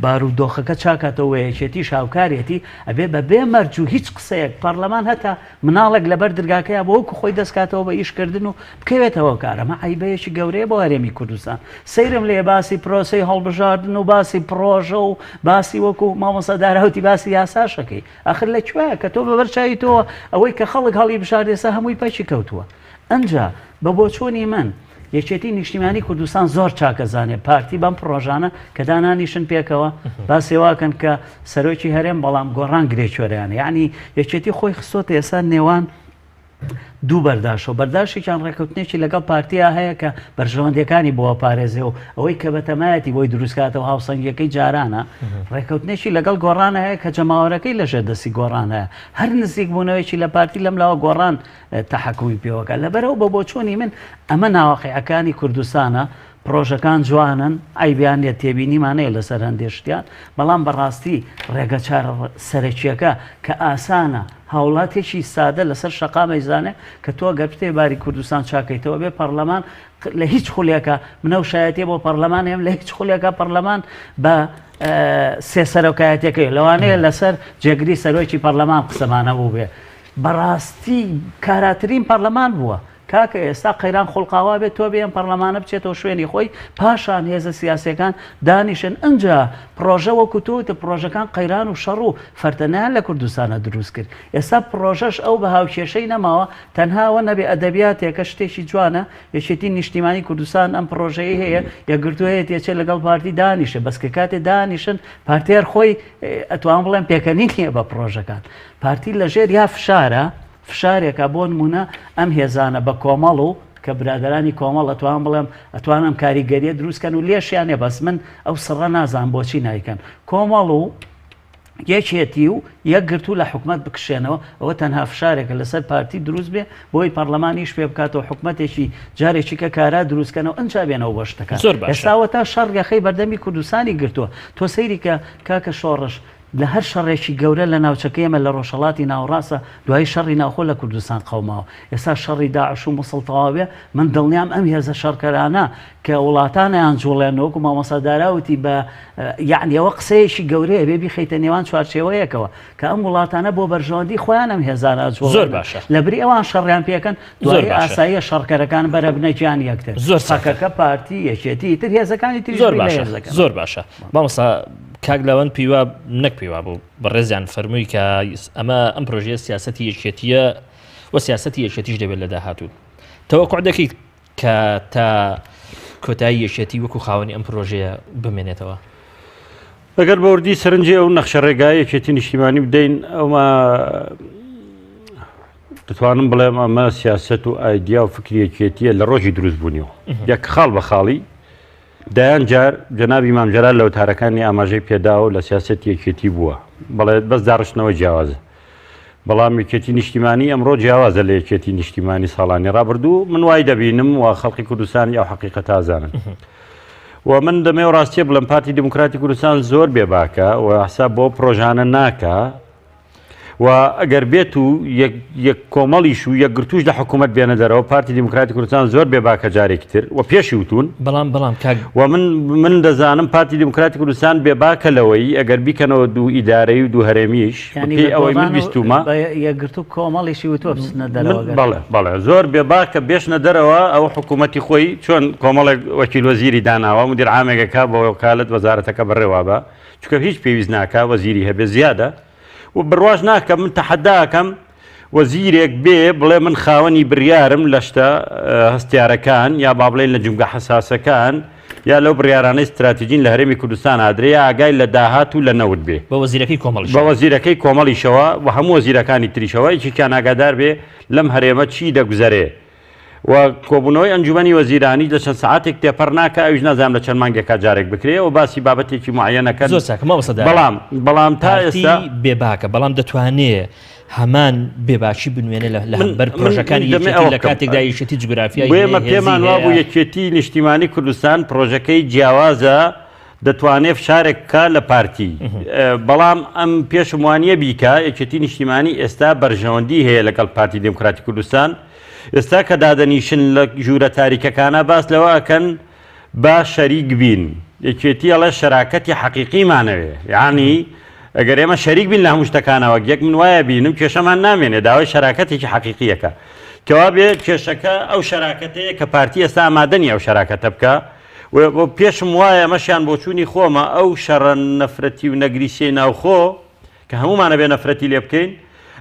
بارودۆخەکە چاکاتەوە و یەکێتیش هاوکارێتی ئەبێ بە بێ مەرج و هیچ قسەیەک پەرلەمان هەتا مناڵێک لەبەر درگاکەیا بۆ وەکو خۆی دەستکاتەوە بە ئیشکردن و بکەوێتەوە کار ئەمە عەیبەیەکی گەورەیە بۆ هەرێمی کوردستان سەیرم لێ باسی پرۆسەی هەڵبژاردن و باسی پڕۆژە و باسی وەکو مامۆستا داراوتی باسی یاساشەکەی ئەخر لە کوێیە کە تۆ بەبەر چاوی تۆوە ئەوەی کە خەڵک هەڵی بژارد ئێستا هەمووی پەکی کەوتووە ئەنجا بە بۆچوونی من یەکێتی نیشتیمانی کوردستان زۆر چاکەزانێ پارتی بەم پڕۆژانە کە دانانیشن پێکەوە باسی واکەن کە سەرۆکی هەرێم بەڵام گۆڕان گرێ کوێرەیانە یعنی یەکێتی خۆی خستۆتە ئێستا نێوان دوو بەرداشەوە بەرداشێکیان ڕێککەوتنێکی لەگەڵ پارتیا هەیە کە بەرژەوەندیەکانی بۆ پارێزێ و ئەوەی کە بەتەمایەتی بۆی دروستکاتەوە هاوسەنگیەکەی جارانە ڕێککەوتنێکی لەگەڵ گۆڕان هەیە کە جەماوەرەکەی لەژێر دەستی گۆڕان هەیە هەر نزیک بوونەوەیکی لە پارتی لەم لاوە گۆڕان تەحەکومی پێوەکە لەبەرەوە بە بۆچوونی من ئەمە ناواقیعەکانی کوردستانە پڕۆژەکان جوانن عەیبیان نیە تێبینیمان هەیە لەسەر هەندێ شتیان بەڵام بەڕاستی ڕێگەچارە سەرەکیەکە کە ئاسانە هاوڵاتێکی سادە لەسەر شەقام ئەیزانێ کە تۆ گەر بتێ باری کوردستان چاکەیتەوە بێ پەڕلەمان لە هیچ خولێکە منەو شایەتێ بۆ پەڕلەمان هەم لە هیچ خولێکە پەڕلەمان بە سێ سەرۆکایەتەکەی لەوانەیە لەسەر جێگری سەرۆکی پەرلەمان قسەمانە بوو بێ بەڕاستی کاراترین پەرلەمان بووە کاکە ئێستا قەیران خوڵقاوا بێت تۆ بێ ئەم پەڕلەمانە بچێتەوە شوێنی خۆی پاشان هێزە سیاسیەکان دانیشن ئنجا پڕۆژە وەکو تۆ وتت پڕۆژەکان قەیران و شەڕ و فەرتەنەیان لە کوردستانە دروست کرد ئێستا پڕۆژەش ئەو بە هاوکێشەی نەماوە تەنها ئەوە نەبێ ئەدەبیاتێکە شتێکی جوانە یەکێتی نیشتیمانی کوردستان ئەم پڕۆژەی هەیە یەکگرتوو هەیە تێچێ لەگەڵ پارتی دانیشێ بەس کە کاتێ دانیشن پارتی هەر خۆی ئەتوانم بڵێم پێکەنین نییە بە پڕۆژەکان پارتی لەژێر یا فشارە فشارێکە بۆ نموونە ئەم هێزانە بە کۆمەڵ و کە برادەرانی کۆمەڵ ئەتوانم بڵێم ئەتوان ئەم کاریگەریە دروست کەن و لێشیانێ بەس من ئەو سڕە نازانم بۆچی نایکەن کۆمەڵ و یەکێتی و یەکگرتوو لە حکومت بکشێنەوە ئەوە تەنها فشارێکە لەسەر پارتی دروست بێ بۆی پەرلەمانیش پێ بکاتەوە حکومەتێکی جارێکی کە کارا دروستکەنەوە ئەنجا بێنەوە بۆ شتەکان زۆر باشە ئێستاوە تا شەڕ یەخەی بەردەمی کوردستانی گرتووە تۆ سەیری کە کاکە شۆڕش لە هەر شەڕێکی گەورە لە ناوچەکەی ئێمە لە ڕۆژهەڵاتی ناوەڕاستە دوایی شەڕی ناوخۆ لە کوردستان قەوماوە ئێستا شەڕی داعش و موسڵ تەواو بێ من دڵنیام ئەم هێزە شەڕکەرانە کە وڵاتان ئەیانجوڵێنن وەکو مامۆستا دارا وتی بە یەعنی ئەوە قسەیەکی گەورەیە بێ بیخەیتە نێوان چوارچێوەیەکەوە کە ئەم وڵاتانە بۆ بەرژەوەندی خۆیان ئەم هێزانە زۆر ئەجوڵێنن باشە لەبری ئەوان شەڕیان پێکەن زۆر دوایی باشە ئاساییە شەڕکەرەکان بەرەبنە گیانی یەکتر زۆر چاکە پەکەکە پارتی یەکێتی ئیتر هێزەکانی تریش زۆر بیر لە باشە هێزەکەن زۆر باشە مامۆستا کاک لاوەند پێی وا نەک پێی وابوو بەڕێزیان فەرمووی کە ئەمە ئەم پرۆژەیە سیاسەتی یەکێتیە و سیاسەتی یەکێتیش دەبێت لە داهاتوو تەوەقع دەکەیت کە تا کۆتایی یەکێتی وەکو خاوەنی ئەم پرۆژەیە بمێنێتەوە؟ ئەگەر بەوردی سەرنجی ئەو نەخشە ڕێگای یەکێتی نیشتیمانی بدەین ئەومە دەتوانم بڵێم ئەمە سیاست و ئایدیا و فکری یەکێتیە لە ڕۆژی دروست بوونیەوە یەک خاڵ بە خاڵی دەیان جار جەنابی مام جەلال لە وتارەکانی ئاماژەی پێداوە و لە سیاسەتی یەکێتی بووە. بەڵێ بەس داڕشتنەوە جیاوازە. بەڵام یەکێتی نیشتیمانی ئەمڕۆ جیاوازە لە یەکێتی نیشتیمانی ساڵانی ڕابردوو. من وای دەبینم و خەڵکی کوردستانی ئەو حەقیقەتە ئەزانن. و من دەمەوێ ڕاستیە بڵێم پارتی دیموکراتی کوردستان زۆر بێباکە و حساب بۆ پرۆژانە ناکا. و ئەگەر بێت و یەک یەک کۆمەڵیش و یەکگرتووش لە حکوومەت بێنە دەرەوە پارتی دیموکراتی کوردستان زۆر بێ باکە جارێکی تر و پێشی وتوون. بەڵام بەڵام کاک. و من من دەزانم پارتی دیموکراتی کوردستان بێ باکە لەوەی ئەگەر بیکەنەوە دوو ئیدارەیی و دوو هەرێمیش بە یانی پێی بە ئەوەی من گۆڕان و بیستوومە. بە یەکگرتوو کۆمەڵیشی وتووە بچنە دەرەوە من گەر. بەڵێ بەڵێ زۆر بێ باکە بێشنە دەرەوە ئەو حکوومەتی خۆی چۆن کۆمەڵێک وەکیل وەزیری داناوە مدیر عامێک ئەکا بە وەکالەت وەزارەتەکە بەڕێوە بە چونکە هیچ پێویست ناکا وەزیری هەبێ زیادە و بڕواش ناکەم من تەحەدا ئەکەم وەزیرێک بێ بڵێ من خاوەنی بریارم لە شتە هەستیارەکان یا با بڵێن لە جومگە حەساسەکان یا لەو بڕیارانەی ستراتیجین لە هەرێمی کوردستان ئادرێ یا ئاگای لە داهات و لە نەوت بێ. بە وەزیرەکەی کۆمەڵیشەوە. بە وەزیرەکەی کۆمەڵیشەوە و هەموو وەزیرەکانی تریشەوە یەکێکیان ئاگادار بێ لەم هەرێمە چی دەگوزەرێ. و کۆبوونەوەی ئەنجومەنی وەزیرانیش لە چەند سەعاتێک تێپەڕ ناکا ئەویش نازانم لە چەند مانگێکا جارێک بکرێ و باسی بابەتێکی موعەیەن ئەکەن زۆر چاکە مامۆستا دارا بەڵام بەڵام تا پارتی ئێستا بێباکە بەڵام دەتوانێ هەمان بێباکی بنوێنێ لە لە من هەمبەر من پرۆژەکانی من دەمێ یەکێتی ئەوە لە بکەم کاتێکدا یەکێتی جوگرافیای بۆ هەیە ئێمە هێزی پێمان وابوو هەیە یەکێتی نیشتیمانی کوردستان پرۆژەکەی جیاوازە دەتوانێ فشارێک بکا لە پارتی بەڵام ئەم پێشم وانیە بیکا یەکێتی نیشتیمانی ئێستا بەرژەوەندی هەیە لەگەڵ پارتی دێموکراتی کوردستان ئێستا کە دادەنیشن لە ژوورە تاریکەکانە باس لەوە ئەکەن با شەریک بین یەکێتی ئەڵێ شەراکەتی حەقیقیمانەوێ یانی ئەگەر ئێمە شەریک بین لە هەموو شتەکانە وەک یەک من وایە بینم کێشەمان نامێنێ داوای شەراکەتێکی حەقیقیەکە کەوابێ کێشەکە ئەو شەراکەتەیە کە پارتی ئێستا ئامادە نیە ئەو شەراکەتە بکە و پێشم وایە ئەمەشیان بۆچوونی خۆمە ئەو شەڕە نەفرەتی و نەگریسیەی ناوخۆ کە هەموومان ئەبێ نەفرەتی لێ بکەین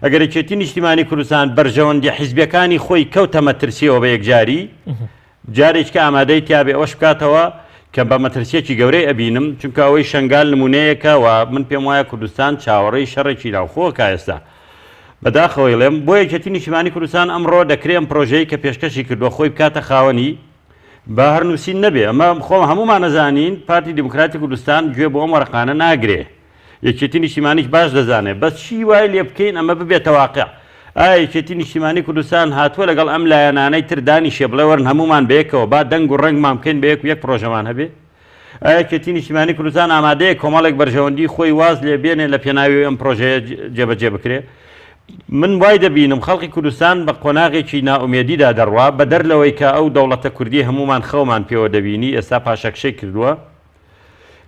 ئەگەر یەکێتی نیشتیمانی کوردستان بەرژەوەندی حیزبیەکانی خۆی کەوتە مەترسیەوە بە یەکجاری جارێکە ئامادەی تیابێ ئەوەش بکاتەوە کە بە مەترسیەکی گەورەی ئەبینم چونکە ئەوەی شەنگال نمونەیەکە و من پێم وایە کوردستان چاوەڕێی شەڕێکی ناوخۆ کا ئێستا بەداخەوە ئەیڵێم بۆ یەکێتی نیشتیمانی کوردستان ئەمڕۆ دەکرێ ئەم پرۆژەی کە پێشکەشی کردووە خۆی بکاتە خاوەنی با هەر نووسین نەبێ ئەمە خۆ هەموومان ئەزانین پارتی دیموکراتی کوردستان گوێ بۆ ئەم وەرەقانە ناگرێ یەکێتی نیشتیمانیش باش دەزانێ بەس چی وای لێ بکەین ئەمە ببێتە واقع ئایا یەکێتی نیشتیمانی کوردستان هاتووە لەگەڵ ئەم لایەنانەی تر دانیشێ بڵێ وەرن هەموومان بەیەکەوە با دەنگ و ڕەنگمان بکەین بە یەک و یەک پرۆژەمان هەبێ ئایا یەکێتی نیشتیمانی کوردستان ئامادەیە کۆمەڵێک بەرژەوەندی خۆی واز لێ بێنێ لە پێناوی ئەم پرۆژەیە جێبەجێ بکرێ؟ من وای دەبینم خەڵکی کوردستان بە قۆناغێکی نائومێدیدا دەڕوا، بەدەر لەوەی کە ئەو دەوڵەتە کوردیەی هەموومان خەومان پێوە دەبینی ئێستا پاشەکشەی کردووە،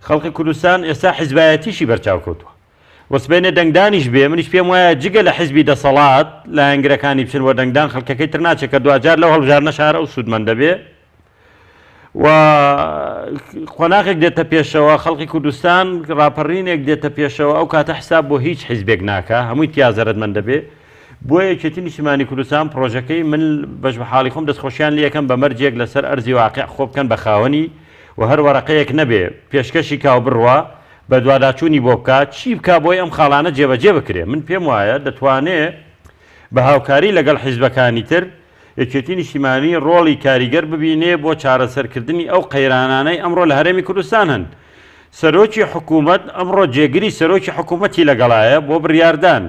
خەڵکی کوردستان ئێستا حیزبایەتیشی بەرچاو کەوتووە و سبەینێ دەنگدانیش بێ منیش پێم وایە جگە لە حیزبی دەسەڵات لایەنگرەکانی بچن بۆ دەنگدان خەڵکەکەی تر ناچێت کە دواجار لەو هەڵبژاردنەش هەر ئەو سوودمەند دەبێ. و قۆناغێک دێتە پێشەوە خەڵکی کوردستان ڕاپەڕینێک دێتە پێشەوە ئەو کاتە حساب بۆ هیچ حیزبێک ناکا هەمووی تیا زەرەدمەند دەبێ بۆیە یەکێتی نیشتیمانی کوردستان پڕۆژەکەی من بەش بە حاڵی خۆم دەستخۆشیان لێ ئەکەم بە مەرجێک لەسەر ئەرزی واقع خۆ بکەن بە خاوەنی و هەر وەرەقەیەک نەبێ پێشکەشی کا و بڕوا بەدواداچوونی بۆ بکا چی بکا بۆی ئەم خاڵانە جێبەجێ بکرێ من پێم وایە دەتوانێ بە هاوکاری لەگەڵ حیزبەکانی تر یەکێتی نیشتیمانی ڕۆڵی کاریگەر ببینێ بۆ چارەسەرکردنی ئەو قەیرانانەی ئەمڕۆ لە هەرێمی کوردستان هەن. سەرۆکی حکوومەت ئەمڕۆ جێگری سەرۆکی حکوومەتی لەگەڵایە بۆ بڕیاردان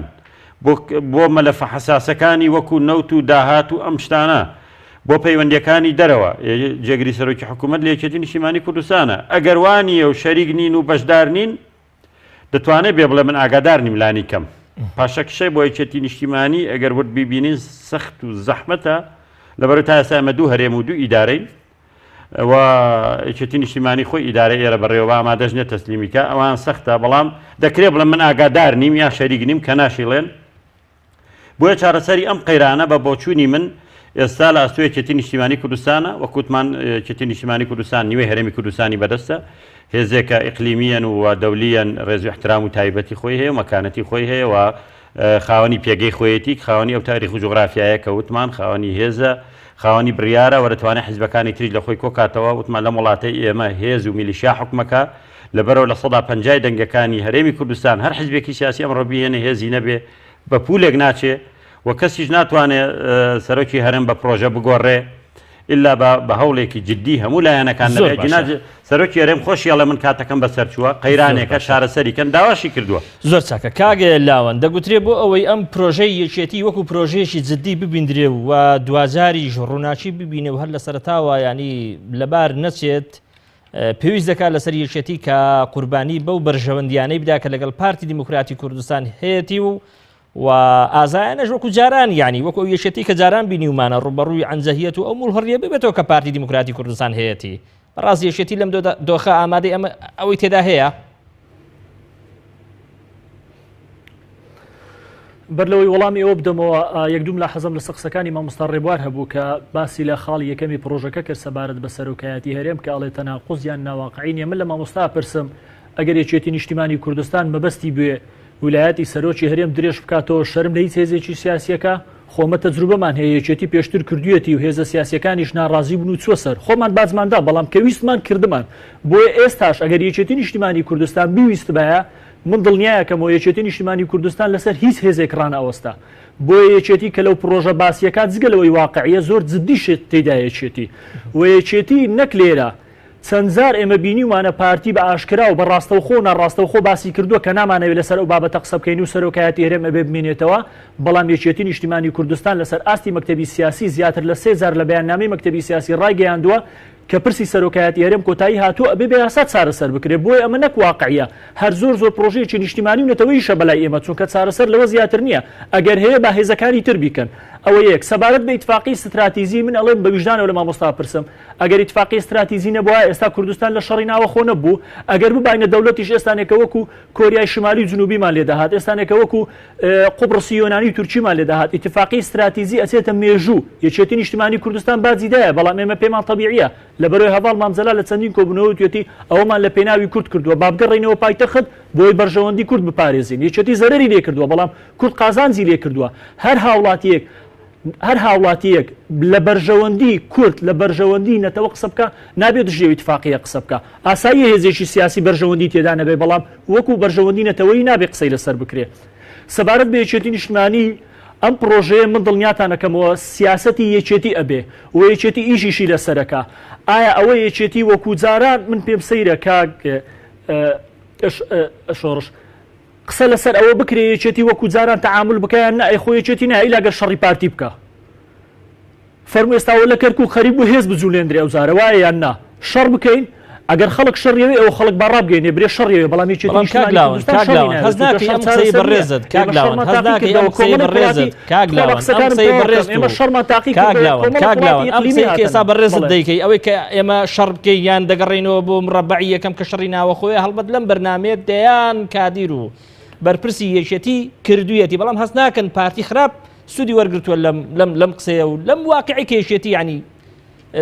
بۆ بۆ مەلەفە حەساسەکانی وەکوو نەوت و داهات و ئەم شتانە بۆ پەیوەندییەکانی دەرەوە جێگری سەرۆکی حکوومەت لە یەکێتی نیشتیمانی کوردستانە. ئەگەر وا نییە و شەریک نین و بەشدار نین، دەتوانێ بێ بڵێ من ئاگادار نیم لانی کەم پاشەکشەی بۆ یەکێتی نیشتیمانی ئەگەر ورد بیبینین سەخت و زەحمەتە لەبەرەوەی تا ئێستا ئێمە دوو هەرێم و دوو ئیدارەین و یەکێتی نیشتیمانی خۆی ئیدارە ئێرە بەڕێوە بە ئامادەش نیە تەسلیمی کە ئەوان سەختە بەڵام دەکرێ بڵێ من ئاگادار نیم یا شەریک نیم کە ناشیڵێن بۆیە چارەسەری ئەم قەیرانە بە بۆچوونی من ئێستا لە ئەستۆی یەکێتی نیشتیمانی کوردستانە، وەک وتمان یەکێتی نیشتیمانی کوردستان نیوەی هەرێمی کوردستانی بەدەستە، هێزێکە ئیقلیمییەن و دەولییەن ڕێز و ئیحترام و تایبەتی خۆی هەیە و مەکانەتی خۆی هەیە و خاوەنی پێگەی خۆیەتی، خاوەنی ئەو تاریخ و جوغرافیایە کە وتمان، خاوەنی هێزە، خاوەنی بڕیارە و دەتوانێت حیزبەکانی تریش لە خۆی کۆکاتەوە، وتمان لەم وڵاتەی ئێمە هێز و میلیشیا حوکمەکا، لەبەرئەوە 50% دەنگەکانی هەرێمی کوردستان هەر حیزبێکی سیاسی ئەمڕۆ بیهێنێ هێزی نەبێ بە پولێک ناچێ و کەسیش ناتوانێ سەرۆکی هەرێم بە پرۆژە بگۆڕێ ئیلا بە بە هەوڵێکی جدی هەموو لایەنەکان زۆر نەبێ باشە. گینا سەرۆکی هەرێم خۆشی ئەڵێ من کاتەکەم بەسەر چووە زۆر قەیرانێکە باشە. چارەسەری کەن داواشی کردووە. زۆر چاکە کاک لاوەند دەگوترێ بۆ ئەوەی ئەم پرۆژەی یەکێتی وەکو پرۆژەیەکی جدی ببیندرێ و دواجاریش ڕووناکی ببینێ و هەر لە سەرەتاوە یانی لەبار نەچێت پێویست دەکات لەسەر یەکێتی کە قوربانی بەو بەرژەوەندیانەی بدا کە لەگەڵ پارتی دیموکراتی کوردستان هەیەتی و و ئازایانەش وەکو جاران یانی وەکو ئەو یەکێتی کە جاران بینیومانە ڕوبەڕووی عەنجەهیەت و ئەو مڵهڕیە ببێتەوە کە پارتی دیموکراتی کوردستان هەیەتی بەڕاست یەکێتی لەم دۆخە ئامادەی ئەمە ئەوەی تێدا هەیە؟ بەر لەوەی وەڵامی ئەوە بدەمەوە یەک دوو ملاحەزەم لەسەر قسەکانی مامۆستا ڕێبوار هەبوو کە باسی لە خاڵی یەکەمی پڕۆژەکە کرد سەبارەت بە سەرۆکایەتی هەرێم کە ئەڵێ تەناقوز یان ناواقعی نییە من لە مامۆستا پرسم ئەگەر یەکێتی نیشتیمانی کوردستان مەبەستی بوێ ویلایەتی سەرۆکی هەرێم درێژ بکاتەوە شەرم لە هیچ هێزێکی سیاسیەکە؟ خۆ ئەمە تەجروبەمان هەیە یەکێتی پێشتر کردویەتی و هێزە سیاسیەکانیش ناڕازی بوون و چوە سەر خۆمان باجمان دا بەڵام کە ویستمان کردمان بۆیە ئێستاش ئەگەر یەکێتی نیشتیمانی کوردستان بیویستبایە من دڵنیایەکەمەوە یەکێتی نیشتیمانی کوردستان لەسەر هیچ هێزێک ڕانەئەوەستا بۆیە یەکێتی کە لەو پڕۆژە باسیەکات جگە لەوەی واقعیە زۆر جدیش تێدا یەکێتی و یەکێتی نەک لێرە چەند جار ئێمە بینیومانە پارتی بە ئاشکرا و بە ڕاستەوخۆ و ناڕاستەوخۆ باسی کردووە کە نامانەوێ لەسەر ئەو بابەتە قسە بکەین و سەرۆکایەتی هەرێم ئەبێ بمێنێتەوە، بەڵام یەکێتی نیشتیمانی کوردستان لەسەر ئاستی مەکتەبی سیاسی زیاتر لە سێ جار لە بەیاننامەی مەکتەبی سیاسی ڕایگەیاندووە کە پرسی سەرۆکایەتی هەرێم کۆتایی هاتووە ئەبێ بە یاسا چارەسەر بکرێ بۆیە ئەمە نەک واقعیە هەر زۆر زۆر پرۆژەیەکی نیشتیمانی و نەتەوەییشە بەلای ئێمە چونکە چارەسەر لەوە زیاتر نییە ئەگەر هەیە با هێزەکانی تر بیکەن ئەوە یەک سەبارەت بە ئیتفاقی ستراتیزی من ئەڵێم بە ویژدانەوە لە مامۆستا پرسم ئەگەر ئیتفاقی ستراتیزی نەبوایە ئێستا کوردستان لە شەڕی ناوەخۆ نەببوو، ئەگەر بباینە دەولەتیش ئێستانێکە وەکو کۆریای شمالی و جنوبیمان لێ دەهات، ئێستانێکە وەکو قوبڕسی یۆنانی و تورکیمان لێ دەهات، ئیتفاقی ستراتیزی ئەچێتە مێژوو، یەکێتی نیشتمانی کوردستان باجی دایە، بەڵام ئێمە پێمان تەبیعیە، لەبەرئەوەی هەڤاڵ مام جەلال لە چەندین کۆبوونەوە وتویەتی ئەوەمان لە پێناوی کورد کردووە، با بگەڕێینەوە پایتەخت بۆی بەرژەوەندی کورد بپارێزین، یەکێتی زەرەری لێ کردووە، بەڵام کورد قازانجی لێ کردووە، هەر هاوڵاتیەک هەر هاوڵاتییەک لە بەرژەوەندی کورد، لە بەرژەوەندی نەتەوە قسە بکا، نابێ دژی ئەو ئیتفاقییە قسە بکا. ئاساییە هێزێکی سیاسی بەرژەوەندی تێدا نەبێ، بەڵام وەکوو بەرژەوەندی نەتەوەیی نابێ قسەی لەسەر بکرێ. سەبارەت بە یەکێتی نیشتمانی، ئەم پڕۆژەیە من دڵنیاتان ئەکەمەوە سیاسەتی یەکێتی ئەبێ و یەکێتی ئیشیشی لەسەر ئەکا. ئایا ئەوە یەکێتی وەکوو جاران، من پێم سەیرە کاک شۆڕش، قسە لەسەر ئەوە بکرێ یەکێتی وەکو جاران تەعامول بکا یان نا، ئەی خۆ یەکێتی نایە ئیلا گەر شەڕی پارتی بکا. فەرموو ئێستا ئەوە لە کەرکوک خەریک بوو هێز بجولێندرێ ئەو جارە وایە یان نا؟ شەڕ بکەین؟ ئەگەر خەڵک شەڕیەوێ ئەوە خەڵک با ڕابگەینێ برێ شەڕیەوێ بەڵام یەکێتی بەڵام کاک نیشتمانی لاوەند کوردستان کاک شەڕی لاوەند ناوێ هەست چونکە ناکەی شەڕ ئەم قسەی چارەسەر نییە بەڕێزت کاک ئێمە لاوەند شەڕمان هەست تاقی ناکەی ئەم کردەوە قسەی کۆمەڵێک بەڕێزت وڵاتی کاک تخوا بە لاوەند ئەم قسەکانم قسەی تەواو بکەم بەڕێزت ئێمە و شەڕمان تاقی کاک کردەوە لاوەند کۆمەڵێک کاک وڵاتی لاوەند ئەم ئیقلیمی قسەی کە ئێستا هاتەنەوە بەڕێزت بەڵێ دەیکەی ئەوەی کە ئێمە شەڕ بکەین یان دەگەڕێینەوە بۆ مڕەبەعی یەکەم کە شەڕی ناوەخۆیە هەڵبەت لەم بەرنامەیە دەیان کادیر و بەرپرسی یەکێتی کردوویەتی بەڵام هەست ناکەن پارتی خراپ سوودی وەرگرتووە لەم لەم لەم قسەیە و لەم واقعی کە یەکێتی یعنی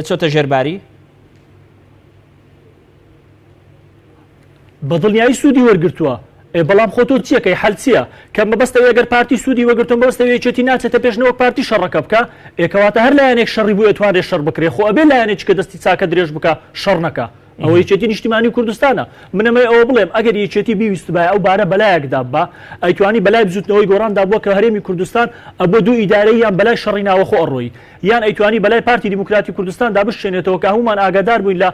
چۆتە ژێرباری؟ بە دڵنیایی سوودی وەرگرتووە ئێ بەڵام خۆ تۆ چیەکەی حەل چییە؟ کە مەبەست ئەوەیە گەر پارتی سوودی وەرگرتووە مەبەست ئەوەیە یەکێتی ناچێتە پێش نەوەک پارتی شەڕەکە بکا ئێ کەواتە هەر لایەنێک شەڕی بوو ئەتوانرێ شەڕ بکرێ خۆ ئەبێ لایەنێکی کە دەستی چاکە درێژ بکا شەڕ نەکا ئەوە یەکێتی نیشتیمانی کوردستانە. من ئەمەوێ ئەوە بڵێم ئەگەر یەکێتی بیویستبایە ئەو بارە بەلایەکدا ببا ئەیتوانی بەلای بزوتنەوەی گۆڕاندا بوە کە هەرێمی کوردستان ئەبوە دوو ئیدارەیی یان بەلای شەڕی ناوەخۆ ئەڕۆیی یان ئەیتوانی بەلای پارتی دیموکراتی کوردستاندا بشچێنێتەوە کە هەموومان ئاگادار بووین لە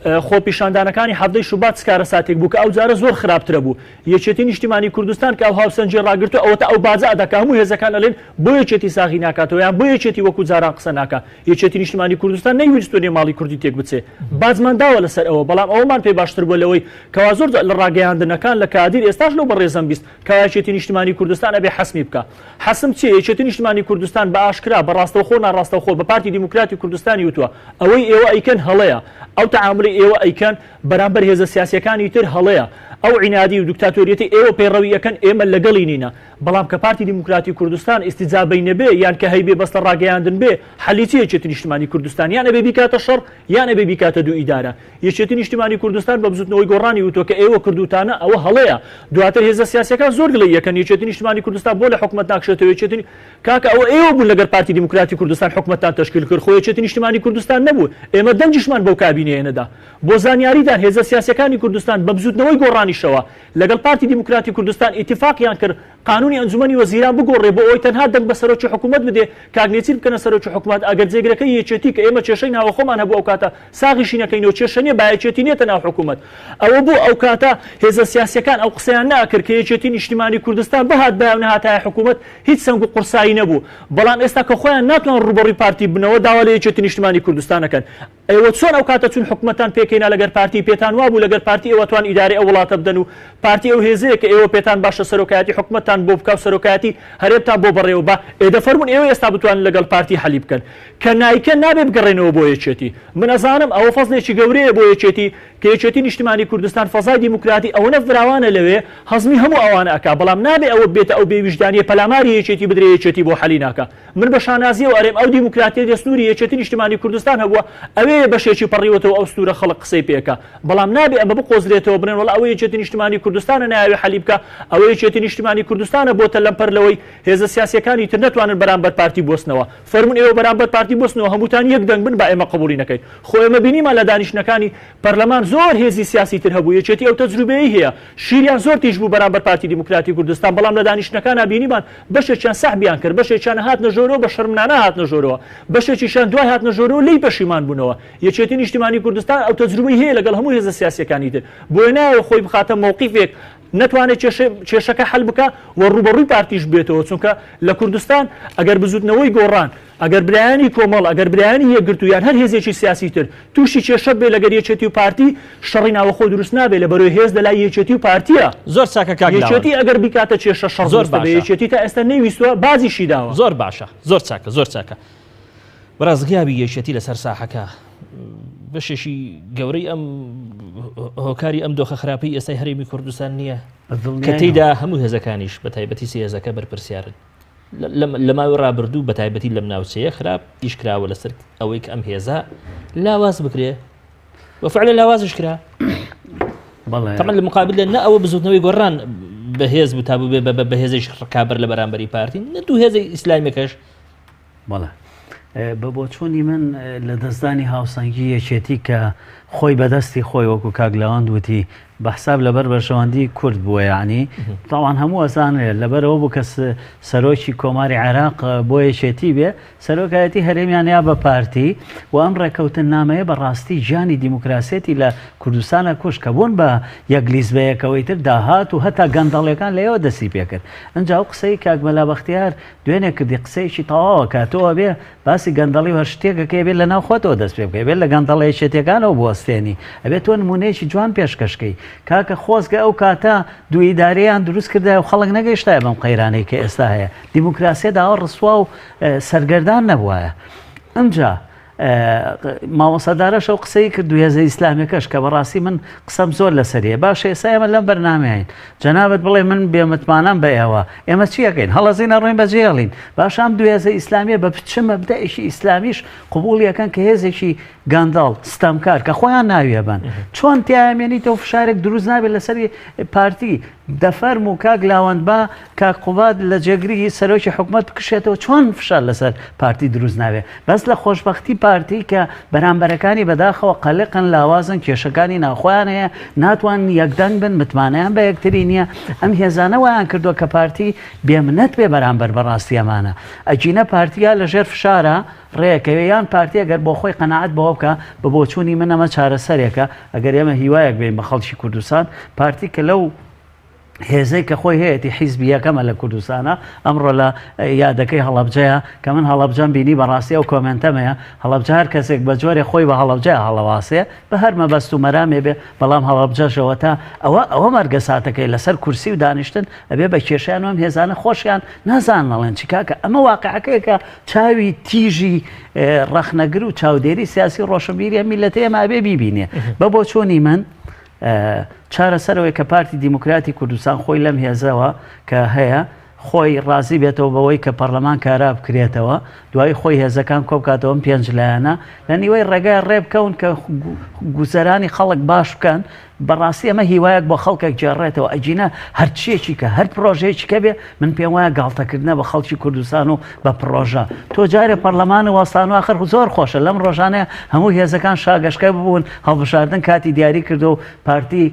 خۆپیشاندانەکانی حەڤدەی شوبات چ کارەساتێک بوو کە ئەو جارە زۆر خراپترە بوو یەکێتی نیشتیمانی کوردستان کە ئەو هاوسەنگی ڕاگرتوە ئەوەتا ئەو باجە ئەدا کە هەموو هێزەکان ئەلێن بۆ یەکێتی ساغی ناکاتەوە یان بۆ یەکێتی وەکو جاران قسە ناکا یەکێتی نیشتمانی کوردستان نەیویستوە نێو ماڵی کوردی تێک بچێ باجمان داوە لەسەر ئەوە بەڵام ئەوەمان پێ باشتر بووە لەوەی کەوا زۆر جار لە ڕاگەیاندنەکان لە کادیر ئێستاش لەو بەڕێزەم 20 کەوا یەکێتی نیشتمانی کوردستان ئەبێ حەسمی بکا حەسم چیە یەکێتی نیشتمانی کوردستان بە ئاشکرا بە ڕاستەوخۆ ناڕاستەوخۆ بە پارتی دیموکراتی کوردستانی وتوە ئەوەی ئێوە ئەیکەن هەڵەیە ئەو تەعامولی ئێوە ئەیکەن بەرامبەر هێزە سیاسیەکانی تر هەڵەیە ئەو عینادی و دکتاتۆریەتی ئێوە پەیڕەوی ئەکەن ئێمە لەگەڵی نینە بەڵام کە پارتی دیموکراتی کوردستان ئیستیجابەی نەبێ یان کە هەیبێ بەس لە ڕاگەیاندن بێ، حەلی چیە یەکێتی نیشتمانی کوردستان یان ئەبێ بیکاتە شەڕ یان ئەبێ بیکاتە دوو ئیدارە. یەکێتی نیشتیمانی کوردستان بە بزوتنەوەی گۆڕانی وتوە کە ئێوە کردوتانە ئەوە هەڵەیە. دواتر هێزە سیاسیەکان زۆر گلەیی ئەکەن یەکێتی نیشتمانی کوردستان بۆ لە حکومەت ناکشێتەوە یەکێتی کاکە ئەوە ئێوە بوون لەگەر پارتی دیموکراتی کوردستان حکومەتتان تەشکیل کرد خۆ یەکێتی نیشتیمانی کوردستان نەبوو ئێمە دەنگیشمان بەو کابینەیە نەدا. بۆ زانیاریتان هێزە سیاسیەکانی کوردستان بە بزوتنەوەی گۆڕانیشەوە لەگەڵ پارتی دیموکراتی کوردستان ئیتیفاقیان کرد قانونی ئەنجومەنی وەزیران بگۆڕێ بۆ ئەوەی تەنها دەنگ بە سەرۆکی حکومەت بدێ کاک نێچیر بکەنە سەرۆکی حکومەت ئەگەر جێگرەکەی یەکێتی کە ئێمە کێشەی ناوەخۆمان هەبوو ئەوکاتە ساغیشی نەکەینەوە کێشە نیە با یەکێتی نێتە ناو حکومەت ئەوە بۆ ئەوکاتە هێزە سیاسیەکان ئەو قسەیان نەئەکرد کە یەکێتی نیشتیمانی کوردستان بهاتبایە و نەهاتایە حکومەت هیچ سەنگ و قورسایی نەبوو بەڵام ئێستا کە خۆیان ناتوان ڕووبەڕووی پارتی بنەوە داوا لە یەکێتی نیشتیمانی کوردستان ئەکەن. ئێوە چۆن ئەو کاتە چون حکومەتتان پێکهێنا لەگەر پارتی پێتان وابوو لەگەر پارتی ئێوە توان ئیدارەی ئەو وڵاتە بدەن و پارتی ئەو هێزەیە کە ئێوە پێتان باشە سەرۆکایەتی حکومەتتان بۆ بکا و سەرۆکایەتی هەرێمتان بۆ بەڕێوە با ئێ دەفەرموون ئێوە ئێستا بتوانن لەگەڵ پارتی حەلی بکەن کە نایکەن نابێ بگەڕێنەوە بۆ یەکێتی من ئەزانم ئەوە فەزلێکی گەورەیە بۆ یەکێتی کە یەکێتی نیشتمانی کوردستان فەزای دیموکراتی ئەوەنە فراوانە لەوێ هەزمی هەموو ئەوانە ئەکا بەڵام نابێ ئەوە بێتە ئەو بێ ویژدانیە پەلاماری یەکێتی بدرێ یەکێتی بۆ حەلی ناکا من بە شانازیەوە ئەرێم ئەو دیموکراتیە لە سنوری یەکێتی نیشتمانی کوردستان هەبووە ئەوێیە بەشێکی پەڕیوەتەوە ئەو سنورە خەڵک قسەی پێ ئەکا بەڵام نابێ ئەمە بقۆزرێتەوە بڵێن وەڵا ئەوە یەکێتی نیشتمانی کوردستانە نایەوێ حەلی بکا ئەوە یەکێتی نیشتمانی کوردستانە بۆتە لەمپەر لەوەی هێزە سیاسیەکانی تر نەتوانن بەرامبەر پارتی بوەستنەوە فەرموون ئێوە بەرامبەر پارتی بوەستنەوە هەمووتان یەک دەنگ بن با ئێمە قبوڵی نەکەین خۆ ئێمە بینیمان لە دانیشتنەکانی پەرلەمان زۆر هێزی سیاسی تر هەبوو یەکێتی ئەو تەجروبەیەی هەیە شیریان زۆر تیژ بوو بەرامبەر پارتی دیموکراتی کوردستان بەڵام لە دانیشتنەکانا بینیمان بەشێکیان سەحبیان کرد بەشێکیان هاتنە ژۆرەوە بە شەرمنانە هاتنە ژۆرەوە بەشێکیشیان دوای هاتنە ژۆرەوە لێی پەشیمان بوونەوە یەکێتی نیشتیمانی کوردستان ئەو تەجروبەی هەیە لەگەڵ هەموو هێزە سیاسیەکانی تر بۆیە نایەوێ خۆی بخاتە مەوقیفێک نەتوانێت کێشەکە حەل بکا و ڕووبەڕووی پارتیش ببێتەوە چونکە لە کوردستان ئەگەر بزوتنەوەی گۆڕان ئەگەر برایانی کۆمەڵ ئەگەر برایانی یەکگرتوو یان هەر هێزێکی سیاسی تر تووشی کێشە بێ لەگەر یەکێتی و پارتی شەڕی ناوەخۆ دروست نابێ لە بەرۆی هێز لە لای یەکێتی و پارتیە. زۆر چاکە کاک لاوەند. یەکێتی ئەگەر بیکاتە کێشە شەڕ زۆر دروست دەبێ باشە. یەکێتی تا ئێستا نەیویستوە باجیشی داوە. زۆر باشە زۆر چاکە زۆر چاکە بەڕاست غیابی یەکێتی لەسەر ساحەکە بەشێکی گەورەی ئەم هۆکاری ئەم دۆخە خراپەی ئێستای هەرێمی کوردستان نییە کە تێیدا هەموو هێزەکانیش بە تایبەتی سێ هێزەکە بەرپرسیارن لە ماوەی ڕابردوو بە تایبەتی لەم ناوچەیە خراپ ئیش کراوە لەسەر ئەوەی کە ئەم هێزە لاواز بکرێ و فعلا لاوازش کرا طبعا لە مقابل نە ئەوە بزوتنەوەی گۆڕان بەهێز بوو تا ببێ بە بەهێزێکی ڕکابەر لە بەرامبەری پارتی نە دوو هێزی ئیسلامیەکەش بەڵێ. بە بۆچوونی من لەدەستدانی هاوسەنگی یەکێتی کە خۆی بەدەستی خۆی وەکو کاک لاوەند وتی بە حساب لەبەر بەرژەوەندی کورد بووە یعنی تاوان هەموو ئەزانێت لەبەرەوە بوو کە سەرۆکی کۆماری عێراق بۆ یەکێتی بێ سەرۆکایەتی هەرێمیان یا بە پارتی و ئەم ڕێکەوتن نامەیە بە ڕاستی گیانی دیموکراسیەتی لە کوردستانە کوش کە بوون بە یەک لیست بە یەکەوەی تر داهات و هەتا گەندەڵیەکان لەوە دەستی پێکرد ئەنجا ئەو قسەی کاک مەلا بەختیار دوێنێ کردی قسەیەکی تەواوە کە تۆ ئەبێ باسی گەندەڵی و هەر شتێک ئەکەی ئەبێ لەناو خۆتەوە دەست پێ بکەی ئەبێ لە گەندەڵە یەکێتیەکانەوە بوەستێنی ئەبێ تۆ نمونەیەکی جوان پێشکەش کەی کاکە خۆزگە ئەو کاتە دوو ئیدارەیان دروست کردایە و خەڵک نەگەیشتایە بەم قەیرانەی کە ئێستا هەیە دیموکراسیەت ئاوا ڕسوا و سەرگەردان نەبوایە ئەمجا مامۆستا دارەش ئەو قسەی کرد و هێزە ئیسلامیەکەش کە بەڕاستی من قسەم زۆر لەسەریە باشە ئێستا ئێمە لەم بەرنامەیەین جەنابت بڵێ من بێمتمانەم بە ئێوە ئێمە چیەکەین هەڵەزین ئەڕۆین بەجێڵین باشە ئەم دوو هێزە ئیسلامیە بە چ مەبدەئێکی ئیسلامیش قبوڵیەکەن کە هێزێکی گەندەڵ ستەمکار کە خۆیان ناویەبەن چۆن تیامێنیتەوە فشارێک دروست نابێت لەسەری پارتی دەفەرموو کاک لاوەند با کاک قوباد لە جێگری سەرۆکی حکومەت بکشێتەوە چۆن فشار لەسەر پارتی دروست نابێ بەس لە خۆشبەختی پارتی کە بەرامبەرەکانی بەداخەوە قەلقن لاوازن کێشەکانی ناوخۆیان هەیە ناتوان یەکدەنگ بن متمانەیان بە یەکتری نییە ئەم هێزانە وایان کردووە کە پارتی بێمنەت بێ بەرامبەر بەڕاستی ئەمانە ئەگینە پارتیا لەژێر فشارە ڕێکەوێ یان پارتی ئەگەر بۆ خۆی قەناعەت بەوە بکا بە بۆچوونی من ئەمە چارەسەرێکە ئەگەر ئێمە هیوایەک بین بە خەڵکی کوردستان پارتی کە لەو هێزەی کە خۆی هەیەی حیزبی یەکەمە لە کوردستانە ئەمڕۆ لە یادەکەی هەڵەبجەیە کە من هەڵەبجەم بینی بەڕاستی ئەو comment ەمەیە هەڵەبجە هەر کەسێک بە جۆرێ خۆی بە هەڵەبجە هەڵەواسێ بە هەر مەبەست و مەرامێ بێ بەڵام هەڵەبجەشەوە تا ئەوە ئەوە مەرگە ساتەکەی لەسەر کورسی و دانیشتن ئەبێ بە کێشیان وەم هێزانە خۆشیان نازانن ئەڵێن چی کاکە ئەمە واقعەکەیە کە چاوی تیژی ڕەخنەگر و چاودێری سیاسی ڕۆشنبیری ئەم میللەتە ئێمە ئەبێ بیبینێ بە بۆچوونی من چارەسەرەوەی کە پارتی دیموکراتی کوردستان خۆی لەم هێزەوە کە هەیە خۆی ڕازی بێتەوە بەوەی کە پەرلەمان کارا بکرێتەوە دوای خۆی هێزەکان کۆبکاتەوە ئەم پێنج لایەنە لە نیوەی ڕێگای ڕێ بکەون کە گوزەرانی خەڵک باش بکەن بەڕاستی ئەمە هیوایەک بۆ خەڵک ئەگێڕێتەوە ئەگینا هەرچیەکی کە هەر پڕۆژەیەکی کە بێ من پێم وایە گاڵتەکردنە بە خەڵکی کوردستان و بە پڕۆژە تۆ جارێ پەرلەمان و وەستان و ئاخر زۆر خۆشە لەم ڕۆژانەیە هەموو هێزەکان شاگەشکە ببوون هەڵبژاردن کاتی دیاری کردو و پارتی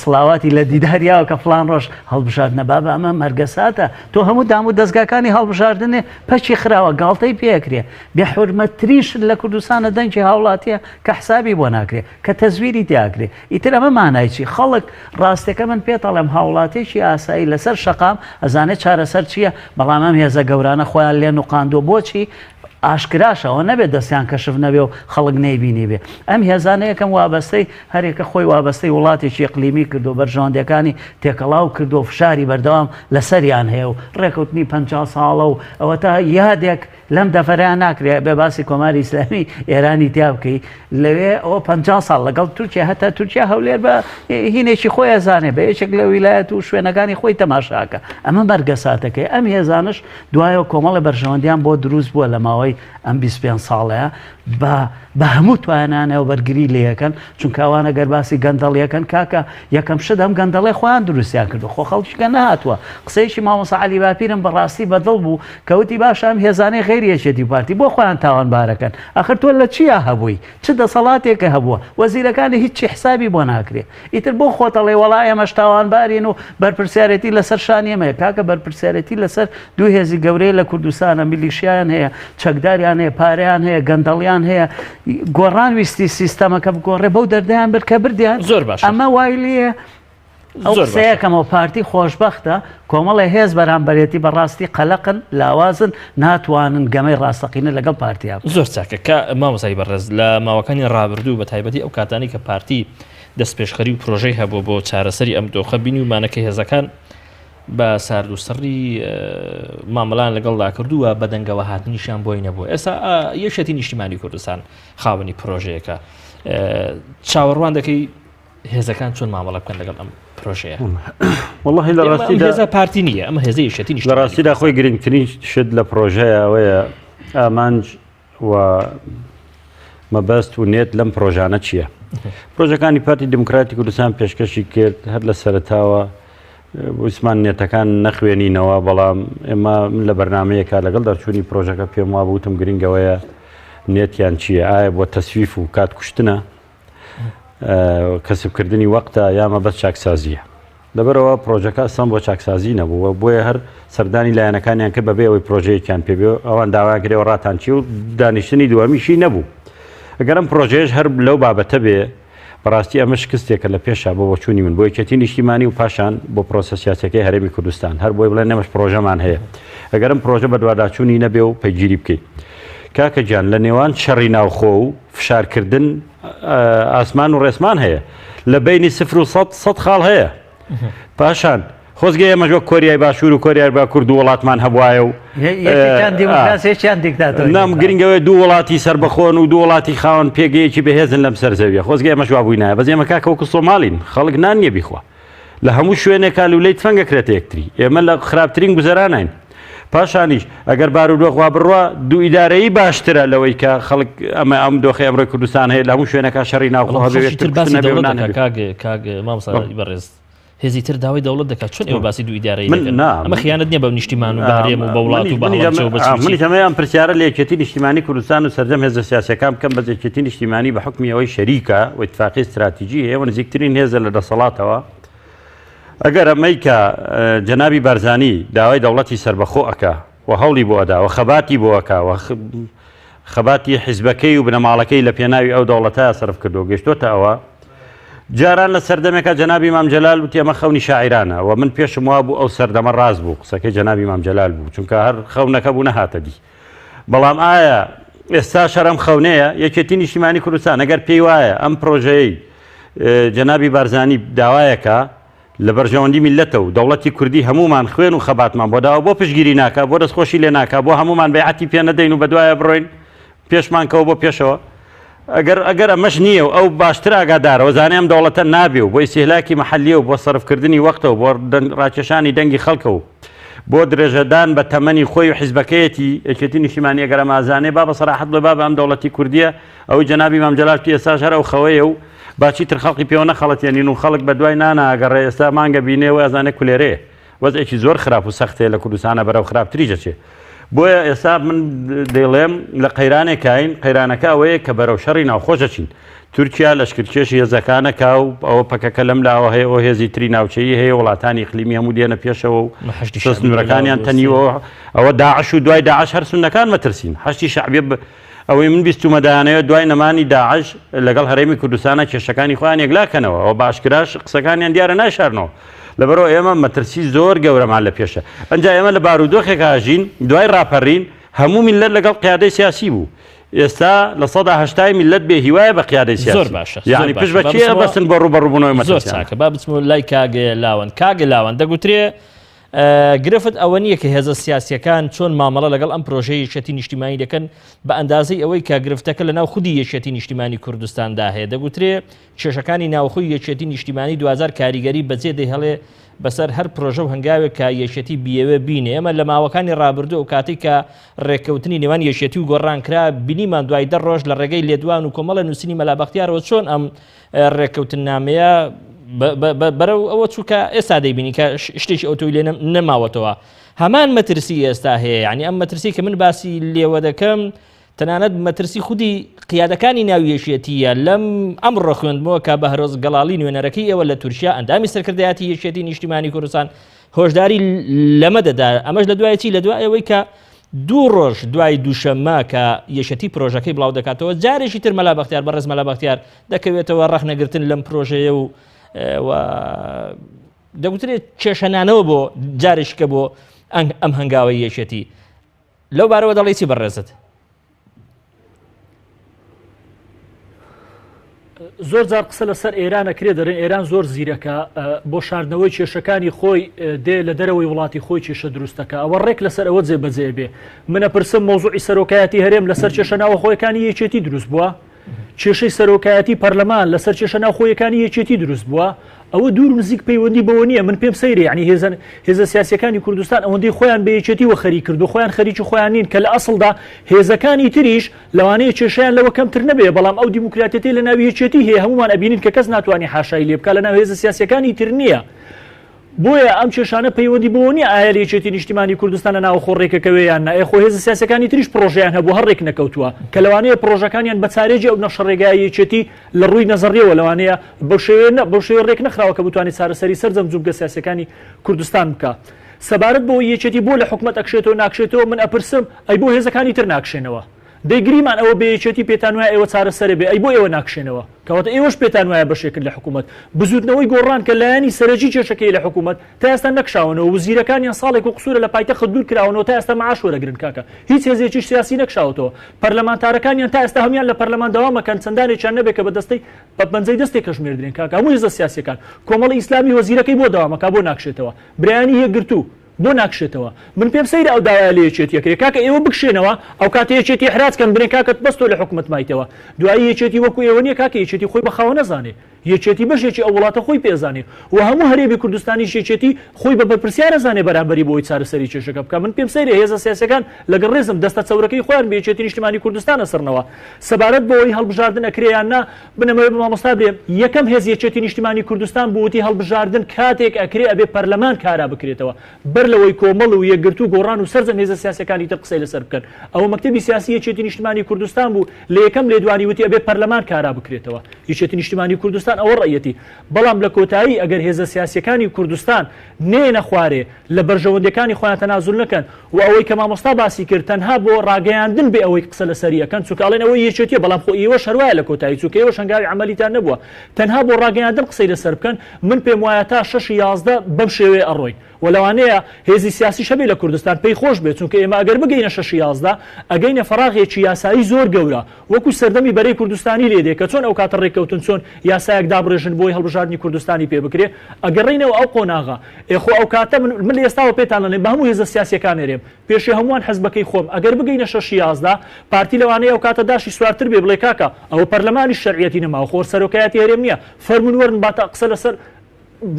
سڵاواتی لە دیداریاوە کە فلان ڕۆژ هەڵبژاردنە بابە ئەمە مەرگەساتە تۆ هەموو دام و دەستگاکانی هەڵبژاردنێ پەکی خراوە گاڵتەی پێکرێ بێ حورمەتترین شت لە کوردستانە دەنگی هاوڵاتیە کە حسابی بۆ ناکرێ کە تەزویری تیاکرێ ئیتر ئەمە مانای چی خەڵک ڕاستەکە من پێت ئەڵێم هاوڵاتیەکی ئاسایی لەسەر شەقام ئەزانێت چارەسەر چییە بەڵام ئەم هێزە گەورانە خۆیان لێ نوقاندووە بۆچی؟ ئاشکراشە ئەوە نەبێت دەستیان کەشف نەبێ و خەڵک نەیبینیبێ. ئەم هێزانە یەکەم وابەستەی هەریەکە خۆی وابەستەی وڵاتێکی ئیقلیمی کردووە، بەرژەوەندیەکانی تێکەڵاو کردووە و فشاری بەردەوام لەسەریان هەیە و ڕێکەوتنی 50 ساڵە و ئەوەتا یادێک لەم دەڤەرەیا ناکرێ بێ باسی کۆماری ئیسلامی ئێرانی تیا بکەی لەوێ ئەوە 50 ساڵ لەگەڵ تورکیا هەتا تورکیا هەولێر بە هینێکی خۆی ئەزانێ بە یەکێک لە ویلایەت و شوێنەکانی خۆی تەماشاکە ئەمە مەرگەساتەکەی ئەم هێزانش دوایەوە کۆمەڵە بەرژەوەندیان بۆ دروست بووە لە ماوەی ئەم 25 ساڵەیە بە بە هەموو توانانەوە بەرگری لێەکەن چونکە ئەوانە گەر باسی گەندەڵیەکەن کاکە یەکەم شت ئەم گەندەڵێ خۆیان دروستیان کردو خۆ خەڵکیکە نەهاتووە قسەیەکی مامۆستا عەلی باپیرم بەڕاستی بەدڵ بوو کە وتی باشە ئەم هێزانەی غەیری یەکێتی و پارتی بۆ خۆیان تاوانبارەکەن ئەخر تۆ لە چیا هەبووی چ دەسەڵاتێکە هەبووە وەزیرەکانی هیچی حسابی بۆ ناکرێ ئیتر بۆ خۆت ئەڵێ وەڵا ئێمەش تاوانبارین و بەرپرسیارێتی لەسەر شانی ئێمەیە کاکە بەرپرسیارێتی لەسەر دوو هێزی گەورەیە لە کوردستانە میلیشیایان هەیە چەکداریان هەیە پارەیان هەیە گەندەڵیان هەیە گۆڕان ویستی سیستەمەکە بگۆڕێ بەو دەردەیان برد کە بردیان زۆر باشە ئەمە وای لێیە ئەو قسەیەکەمەوە پارتی خۆشبەختە کۆمەڵێ هێز بەرامبەرێتی بەڕاستی قەلەقن لاوازن ناتوانن گەمەی ڕاستەقینە لەگەڵ پارتیا بکەن. زۆر چاکە کە مامۆستای بەڕێز لە ماوەکانی ڕابردوو بە تایبەتی ئەو کاتانەی کە پارتی دەستپێشخەری و پرۆژەی هەبوو بۆ چارەسەری ئەم دۆخە بینیومانە کە هێزەکان بە سارد و سڕی مامەڵان لەگەڵدا کردووە بەدەنگەوە هاتنیشیان بۆی نەبوو ئێستا یەکێتی نیشتیمانی کوردستان خاوەنی پرۆژەیەکە چاوەڕوان دەکەی هێزەکان چۆن مامەڵە بکەن لەگەڵ ئەم پرۆژەیە؟ وەڵاهی لە ڕاستیدا هێزە پارتی نییە ئەمە هێزەی یەکێتی لە نیشتمانی ڕاستیدا خۆی گرنگترین شت لە پرۆژەیە ئەوەیە ئامانج و مەبەست و نێت لەم پرۆژانە چییە؟ پرۆژەکانی پارتی دیموکراتی کوردستان پێشکەشی کرد هەر لە سەرەتاوە ویستمان نێتەکان نەخوێنینەوە بەڵام ئێمە من لە بەرنمەیەکە لەگەڵ دەرچوونی پرۆژەکە پێم وابوو وتم گرنگەوەیە نێتیان چییە ئایا بۆ تەسویف و کات کوشتنە کەسبکردنی وەقتە یا مەبەست چاکسازییە. لەبەرئەوە پرۆژەکە ئەسڵەن بۆ چاکسازی نەبوو و بۆیە هەر سەردانی لایەنەکانیان کرد بەبێ ئەوەی پرۆژەیەکیان پێ بێ ئەوان داوایان کرد ئێوە ڕاتان چی و دانیشتنی دووەمیشی نەبوو. ئەگەر ئەم پرۆژەیەش هەر لەو بابەتە بێ بەڕاستی ئەمە شکستێکە لە پێشا بۆ بۆچوونی من بۆ یەکێتی نیشتیمانی و پاشان بۆ پرۆسە سیاسیەکەی هەرێمی کوردستان هەر بۆی بڵێن ئێمەش پرۆژەمان هەیە ئەگەر ئەم پرۆژە بەدواداچوونی نەبێ و پەیگیری بکەین کاکە گیان لە نێوان شەڕی ناوخۆ و فشارکردن ئاسمان و ڕێسمان هەیە لە بینی سفر و سەد سەد خاڵ هەیە پاشان خۆزگە ئێمەش وەک کۆریای باشوور و کۆریای باکوور دوو وڵاتمان هەبوایە و نام گرنگەوەی دوو وڵاتی سربەخۆن و دوو وڵاتی خاوەن پێگەیەکی بەهێزن لەم سەر زەویە خۆزگە ئێمەش وابووینایە بەس ئێمە کاکە وەکو سۆماڵین خەڵک نان نییە بیخوا لە هەموو شوێنێکا لولەی تفەنگ ئەکرێتە یەکتری. ئێمە لە خراپترین گوزەراناین. پاشانیش ئەگەر بارودۆخ وا بڕوا دوو ئیدارەیی باشترە لەوەی کە خەڵک ئەمە ئەم دۆخەی ئەمڕۆی کوردستان هەیە لە هەموو شوێنەکە شەڕی ناوخۆ بەڵام هەبێ خەڵکی یەکتر تر باسی کوشتن هەبێ و دەوڵەت نان دەکا هەبێ. کاک کاک مامۆستا بەڕێز هێزی تر داوای دەوڵەت دەکات چۆن ئێوە باسی دوو ئیدارەیی من دەکەن نا ئەمە من خیانەت نییە بە نیشتیمان و بە هەرێم و بە وڵات و بە منیش هەڵەبجە و بە چی و چی منیش ئەمەیان پرسیارە لە یەکێتی نیشتیمانی کوردستان و سەرجەم هێزە سیاسیەکان بکەم بەس یەکێتی نیشتیمانی بە حوکمی ئەوەی شەریکە و ئیتفاقی استراتیجی هەیە و نزیکترین هێزە لە دەسەڵاتەوە ئەگەر ئەمەی کە جەنابی بارزانی داوای دەوڵەتی سەربەخۆ ئەکا و هەوڵی بۆ ئەدا و خەباتی بۆ ئەکا و خەباتی حیزبەکەی و بنەماڵەکەی لە پێناوی ئەو دەوڵەتە سەرف کردو گەشتۆتە ئەوە جاران لە سەردەمێکا جەنابی مام جەلال وتی ئەمە خەونی شاعیرانە و من پێشم وابوو ئەو سەردەمە ڕاست بوو قسەکەی جەنابی مام جەلال بوو چونکە هەر خەونەکە بوو نەهاتە دی بەڵام ئایا ئێستا شەر ئەم خەونەیە یەکێتی نیشتیمانی کوردستان ئەگەر پێی وایە ئەم پرۆژەیەی جەنابی بارزانی داوایەکە لە بەرژەوەندی میللەتە و دەوڵەتی کوردی هەموومان خوێن و خەباتمان بۆ داوە بۆ پشتگیری ناکا بۆ دەستخۆشی لێ ناکا بۆ هەموومان بەیعەتی پێ نەدەین و بەدوایە بڕۆین پێشمان کەوە بۆ پێشەوە ئەگەر ئەگەر ئەمەش نییە و ئەو باشتر ئاگادارەوە زانێ ئەم دەوڵەتە نابێ و بۆ ئیستیهلاکی مەحەلیە و بۆ سەرفکردنی وەختە و بۆ ڕاکێشانی دەنگی خەڵکە و بۆ درێژەدان بە تەمەنی خۆی و حیزبەکەیەتی یەکێتی نیشتیمانی ئەگەر ئەمە ئەزانێ با بە سەراحەت بڵێ بابە ئەم دەوڵەتی کوردیە ئەوەی جەنابی مام جەلال وتی ئێستاش هەر ئەو خەوەیە و با چیتر خەڵقی پێوە نەخەڵەتێنین و خەڵک بە دوای نانا ئەگەڕێ ئێستا مانگە بینێ و ئەزانێ کولێرەیە وەزعێکی زۆر خراپ و سەخت هەیە لە کوردستانە بەرەو خراپتریش ئەچێ بۆیە ئێستا من دەیڵێم لە قەیرانێکاین قەیرانەکە ئەوەیە کە بەرەو شەڕی ناوخۆش ئەچین تورکیا لەشکرکێشی هێزەکانە کا و ئەوە پەکەکە لەم لاوە هەیە ئەو هێزی تری ناوچەیی هەیە وڵاتانی ئیقلیمی هەموو دێنە پێشەوە و حەشدی شەعبی سنوورەکانیان تەنیوە ئەوە داعش و دوای داعش هەر سوننەکان مەترسین حەشدی شەعبی ئەوەی من بیستومە دەیانەوێت دوای نەمانی داعش لەگەڵ هەرێمی کوردستانا کێشەکانی خۆیان یەکلا کەنەوە، ئەوە بە ئاشکراش قسەکانیان دیارە نایشارنەوە. لەبەرئەوە ئێمە مەترسی زۆر گەورەمان لە پێشە. ئەنجا ئێمە لە بارودۆخێک ئاژین دوای ڕاپەرین هەموو میللەت لەگەڵ قیادەی سیاسی بوو. ئێستا 80% ی میللەت بێ هیوایە بە قیادەی سیاسی. زۆر باشە. یانی پشت بە کێ ئەبەستن بۆ ڕووبەڕووبوونەوەی زۆر مەترسیانە؟ چاکە با بچمەوە لای کاک لاوەند. کاک لاوەند دەگوترێ گرفت ئەوە نییە کە هێزە سیاسییەکان چۆن مامەڵە لەگەڵ ئەم پرۆژەی یەکێتی نیشتیمانی دەکەن بە ئەندازەی ئەوەی کە گرفتەکە لەناو خودی یەکێتی نیشتیمانی کوردستاندا هەیە. دەگوترێ کێشەکانی ناوخۆی یەکێتی نیشتیمانی دواجار کاریگەری بەجێ دەهێڵێ بەسەر هەر پرۆژە و هەنگاوێک کە یەکێتی بیەوێ بینێ. ئێمە لە ماوەکانی ڕابردوو ئەو کاتەی کە ڕێککەوتنی نێوان یەکێتی و گۆڕان کرا بینیمان دوای 10 ڕۆژ لە ڕێگەی لێدوان و کۆمەڵە نووسینی مەلا بەختیارەوە چۆن ئەم ڕێککەوتننامەیە بەرەو ئەوە چوو کە ئێستا دەیبینی کە شتێکی ئەوتۆی لێ نەماوەتەوە. هەمان مەترسی ئێستا هەیە، یعنی ئەم مەترسی کە من باسی لێوە دەکەم تەنانەت مەترسی خودی قیادەکانی ناو یەکێتییە. لەم ئەمڕۆ خوێندمەوە کە بەهرۆز گەڵاڵی نوێنەرەکەی ئێوە لە تورکیا ئەندامی سەرکردایەتی یەکێتی نیشتیمانی کوردستان هۆشداری لەمە دەدا. ئەمەش لە دوای چی؟ لە دوای ئەوەی کە دوو ڕۆژ دوای دووشەممە کە یەکێتی پرۆژەکەی بڵاو دەکاتەوە جارێکی تر مەلا بەختیار بەڕێز مەلا بەختیار دەکەوێتەوە ڕەخنەگرتن لەم پرۆژەیە و دەگوترێت کێشەنانەوە بۆ جارێکیکە بۆ ئەم هەنگاوەی یەکێتی. لەو بارەوە دەڵێی چی بەڕێزت؟ زۆر جار قسە لەسەر ئێران ئەکرێ دەرێن ئێران زۆر زیرەکە بۆ شاردنەوەی کێشەکانی خۆی دێ لە دەرەوەی وڵاتی خۆی کێشە دروستەکە ئەوە ڕێک لەسەر ئەوە جێ بەجێ بێ منە پرسم مۆزوعی سەرۆکایەتی هەرێم لەسەر کێشە ناوەخۆیەکانی یەکێتی دروست بووە کێشەی سەرۆکایەتی پەرلەمان لەسەر کێشە ناوخۆیەکانی یەکێتی دروست بووە، ئەوە دوور و نزیک پەیوەندی بەوە نییە، من پێم سەیرە یانی هێزە هێزە سیاسیەکانی کوردستان ئەوەندەی خۆیان بە یەکێتی وە خەریک کردووە خۆیان خەریکی خۆیان نین کە لە ئەسڵدا هێزەکانی تریش لەوانەیە کێشەیان لەوە کەمتر نەبێ بەڵام ئەو دیموکراتیەتەی لە ناوی یەکێتی هەیە هەموومان ئەبینین کە کەس ناتوانێ حاشای لێ بکا لە ناو هێزە سیاسیەکانی تر نییە. بۆیە ئەم کێشانە پەیوەندی بەوە نییە ئایا لە یەکێتی نیشتیمانی کوردستان لە ناوخۆ ڕێکەکەوێ یان نا، ئێ خۆ هێزە سیاسیەکانی تریش پڕۆژەیان هەبوو هەر ڕێکنەکەوتووە، کە لەوانەیە پڕۆژەکانیان بە چارێجی ئەو نەخشەڕێگایە یەکێتی لە ڕووی نەزەڕیەوە لەوانەیە بەو شێوەیە نە بەو شێوەیە ڕێکنەخراوە کە بتوانێت چارەسەری سەرجەم جومگە سیاسیەکانی کوردستان بکا. سەبارەت بەوەی یەکێتی بۆ لە حکومەت ئەکشێتەوە ناکشێتەوە من ئەپرسم ئەی بۆ هێزەکانی تر ناکشێنەوە؟ دەی گریمان ئەوە بێ یەکێتی پێتان وایە ئێوە چارەسەرە بێ ئەی بۆ ئێوە ناکشێنەوە؟ کەواتە ئێوەش پێتان وایە بەشێکن لە حکوومەت. بزووتنەوەی گۆڕان کە لایەنی سەرەکی کێشەکەیە لە حکوومەت تا ئێستا نەکشاوەنەوە وزیرەکانیان ساڵێک و قسوورە لە پایتەخت دوور کراوەنەوە تا ئێستا معاش وەرەگرن کاکە هیچ هێزێکیش سیاسی نەکشاوەتەوە پەرلەمانتارەکانیان تا ئێستا هەموویان لە پەرلەمان دەوام ئەکەن چەندانێکیان نەبێ کە بە دەستەی بە پەنجەی دەستێک ئەژمێردرێن کاکە هەموو هێزە سیاسیەکان کۆمەڵی ئیسلامی وەزیرەکەی بۆ دەوام ئەکا بۆ ناکشێتەوە برایانی یەکگرتوو بۆ ناکشێتەوە؟ من پێم سەیرە ئەو داوایە لە یەکێتی ئەکرێ کاکە ئێوە بکشێنەوە ئەوکاتە یەکێتی ئیحراج کەن بنێ کاکە بەس تۆ لە حکومەت مایتەوە دوایی یەکێتی وەکو ئێوە نیە کاکە یەکێتی خۆی بە خاوەن ئەزانێ یەکێتی بەشێکی ئەو وڵاتە خۆی پێ ئەزانێ و هەموو هەرێمی کوردستانیش یەکێتی خۆی بە بەرپرسیار ئەزانێ بەرامبەری بۆ ئەوەی چارەسەری کێشەکە بکا من پێم سەیرە هێزە سیاسیەکان لەگەڵ ڕێزم دەستە چەورەکەی خۆیان بە یەکێتی نیشتمانی کوردستان ئەسڕنەوە سەبارەت بەوەی هەڵبژاردن ئەکرێ یان نا من ئەمەوێ بە مامۆستا برێم یەکەم هێز یەکێتی نیشتیمانی کوردستان بوو وتی هەڵبژاردن کاتێک ئەکرێ ئەبێ پەرلەمان کارا بکرێتەوە بەر لەوەی کۆمەڵ و یەکگرتوو گۆڕان و سەرجەم هێزە سیاسیەکانی تر قسەی لەسەر بکەن ئەوە مەکتەبی سیاسی یەکێتی نیشتمانی کوردستان بوو لە یەکەم لێدوانی وتی ئەبێ پەرلەمان کارا بکرێتەوە یەکێتی نیشتیمانی کوردستان ئەوە ڕەئیەتی بەڵام لە کۆتایی ئەگەر هێزە سیاسیەکانی کوردستان نەیەنە خوارێ لە بەرژەوەندیەکانی خۆیان تەنازول نەکەن و ئەوەی کە مامۆستا باسی کرد تەنها بۆ ڕاگەیاندن بێ ئەوەی قسە لەسەری ئەکەن چونکە ئەڵێن ئەوەی یەکێتیە بەڵام خۆ ئیوەش هەروایە لە کۆتایی چونکە ئێوەش هەنگاوی عەمەلیتان نەبووە تەنها بۆ ڕاگەیاندن قسەی لەسەر بکەن من پێم وایە تا شەشی 11 بەم شێوەیە ئەڕۆین و لەوانەیە هێزی سیاسیش هەبێ لە کوردستان پێی خۆش بێ چونکە ئێمە ئەگەر بگەینە شەشی 11 ئەگەینە فەراغێکی یاسایی زۆر گەورە وەکو سەردەمی بەرەی کوردستانی لێ دێ کە چۆن ئەو کاتە ڕێککەوتن چۆن یاسایەک دابڕێژن بۆی هەڵبژاردنی کوردستانی پێ بکرێ ئەگەڕێینەوە ئەو قۆناغە ئێ خۆ ئەو کاتە من من لە ئێستاوە پێتان ئەڵێم بە هەموو هێزە سیاسیەکان ئەرێم پێشێ هەمووان حزبەکەی خۆم ئەگەر بگەینە شەشی 11 پارتی لەوانەیە ئەو کاتە داشی سوارتر بێ بڵێ کاکە ئەوە پەرلەمانیش شەرعیەتی نەماوە خۆر سەرۆکایەتی هەرێم نییە فەرموون وەرن با تا قسە لەسەر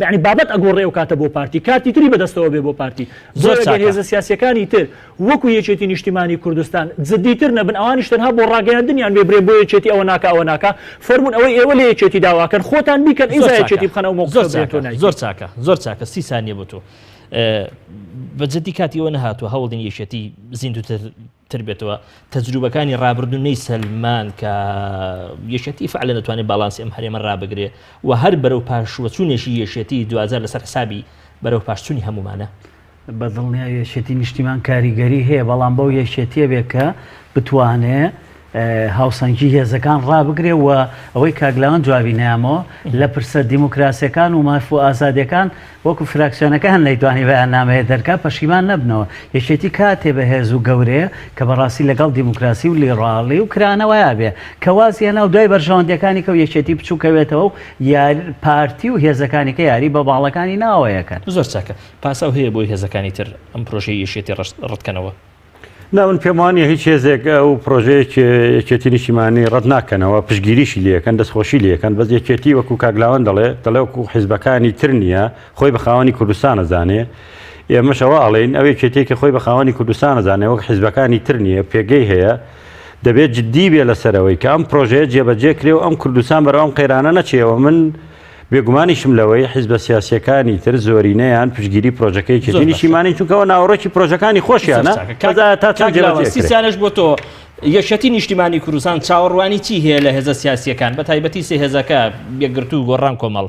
یانی بابەت ئەگۆڕێ ئەو کاتە بۆ پارتی کارتی تری بەدەستەوە بێ بۆ پارتی زۆر ئەگەر هێزە سیاسیەکانی تر وەکو یەکێتی نیشتیمانی کوردستان جدیتر نەبن ئەوانیش تەنها بۆ ڕاگەیاندنیان بێ برێ بۆ یەکێتی ئەوە ناکا ئەوە ناکا فەرموون ئەوەی ئێوە لە یەکێتی داواکەن خۆتان بیکەن ئینجا یەکێتی بخەن ئەو مۆقفە برێ تۆ نایکەی. زۆر چاکە زۆر چاکە 30 سانیە بۆ تۆ بە جدی کاتی ئەوە نەهاتووە هەوڵدین یەکێتی زیندووتر تر بێتەوە تەجروبەکانی ڕابردوو نەیسەلمان کە یەکێتی فعلەن دەتوانێت باڵانسی ئەم هەرێمە ڕابگرێ و هەر بەرەو پاشوەچوونێکی یەکێتی دواجار لەسەر حسابی بەرەو پاشچوونی هەموومانە. بە دڵنیای یەکێتی نیشتیمان کاریگەری هەیە بەڵام بەو یەکێتیە بێ کە بتوانێ هاوسەنگی هێزەکان ڕابگرێ و ئەوەی کاک لاوەند جوابی نەیامەوە لە پرسە دیموکراسیەکان و ماف و ئازادیەکان وەکو فراکسیۆنەکان نەیتوانی بەیاننامەیە دەرکا پەشیمان نەبنەوە یەکێتی کاتێ بەهێز و گەورەیە کە بەڕاستی لەگەڵ دیموکراسی و لیڕاڵی و کرانەوەیا بێ کە وازی هێنا و دوای بەرژەوەندیەکانی کەو یەکێتی بچوکەوێتەوە و یار پارتی و هێزەکانی کە یاری بە باڵەکانی ناوەیەکەن. زۆر چاکە. پاساو هەیە بۆی هێزەکانی تر ئەم پرۆژەی یەکێتی ڕەتکەنەوە؟ نا من پێم وانیە هیچ هێزێک ئەو پرۆژەیە یەکێتی نیشتیمانی ڕەت ناکەنەوە پشگیریشی لەکەن دەستخۆشی لەکەن بەس یەکێتی وەکو کاک لاوەند دەڵێ دەڵێ وەکو حیزبەکانی تر نییە خۆی بە خاوەنی کوردستان ئەزانێ ئێمەش ئەوە ئەڵێین ئەو یەکێتیە کە خۆی بە خاوەنی کوردستان ئەزانێ وەک حیزبەکانی تر نییە پێگەی هەیە دەبێت جددی بێ لەسەرەوەی کە ئەم پرۆژەیە جێبەجێ کرێ و ئەم کوردستان بەرەو ئەم قەیرانە نەچێەوە من بێگومانیشم لەوەی حیزبە سیاسیەکانی تر زۆرینەیان پشتگیری پرۆژەکەی یەکێتی نیشتیمانی چونکە ئەوە ناوەڕۆکی پرۆژەکانی خۆشیانە تا چەند جێبەجێ کرێ. سیسانەش بۆ تۆ یەکێتی نیشتیمانی کوردستان چاوەڕوانی چی هەیە لە هێزە سیاسیەکان بە تایبەتی سێ هێزەکە یەکگرتوو گۆڕان کۆمەڵ؟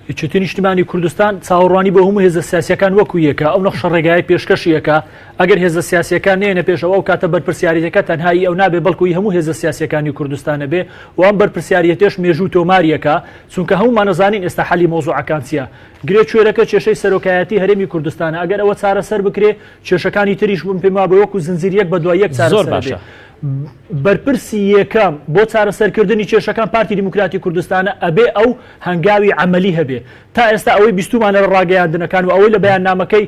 یەکێتی نیشتیمانی کوردستان چاوەڕوانی بۆ هەموو هێزە سیاسیەکان وەکو یەکە ئەو نەخشە ڕێگای پێشکەشی یەکە ئەگەر هێزە سیاسیەکان نێنە پێشەوە ئەو کاتە بەرپرسیارەتەکە تەنها ئی ئەو نابێ بەڵکو ئی هەموو هێزە سیاسیەکانی کوردستانە بێ و ئەم بەرپرسیارەتێش مێژوو تۆماریەکە چونکە هەموومان ئەزانین ئێستا حەلی مەوزوعەکان چییە گرێ کوێرەکە کێشەی سەرۆکایەتی هەرێمی کوردستانە ئەگەر ئەوە چارەسەر بکرێ کێشەکانی تریش بم پێم وابێ وەکو زنجیر یەک بە دوای یەک زۆر چارەسەر باشە. بێ بەرپرسی یەکەم بۆ چارەسەرکردنی کێشەکان پارتی دیموکراتی کوردستانە ئەبێ ئەو هەنگاوی عەمەلی هەبێ تا ئێستا ئەوەی بیستومانە لە ڕاگەیاندنەکان و ئەوەی لە بەیاننامەکەی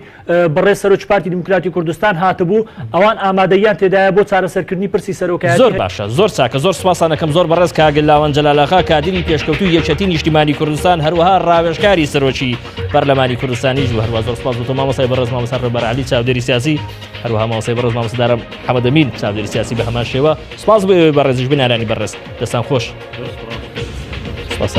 بەڕێز سەرۆکی پارتی دیموکراتی کوردستان هاتبوو ئەوان ئامادەییان تێدایە بۆ چارەسەرکردنی پرسی سەرۆکایەتی زۆر باشە زۆر چاکە زۆر سوپاستان ئەکەم زۆر بەڕێز کاک لاوەند جەلال ئاغا کادیری پێشکەوتووی یەکێتی نیشتیمانی کوردستان هەروەها ڕاوێژکاری سەرۆکی پەرلەمانی کوردستانیش و هەروەها زۆر سوپاس بۆ تۆ مامۆستای بەڕێز مامۆستا ڕێبەر عەلی چاودێری سیاسی هەروەها مامۆستای بەڕێز مامۆستا دارا محەمەدەمین چاودێری سیاسی بە هەمان شێوە سوپاس بۆ ئێوەی بەڕێزیش بینەرانی بەڕێز دەستان خۆش. سپاس.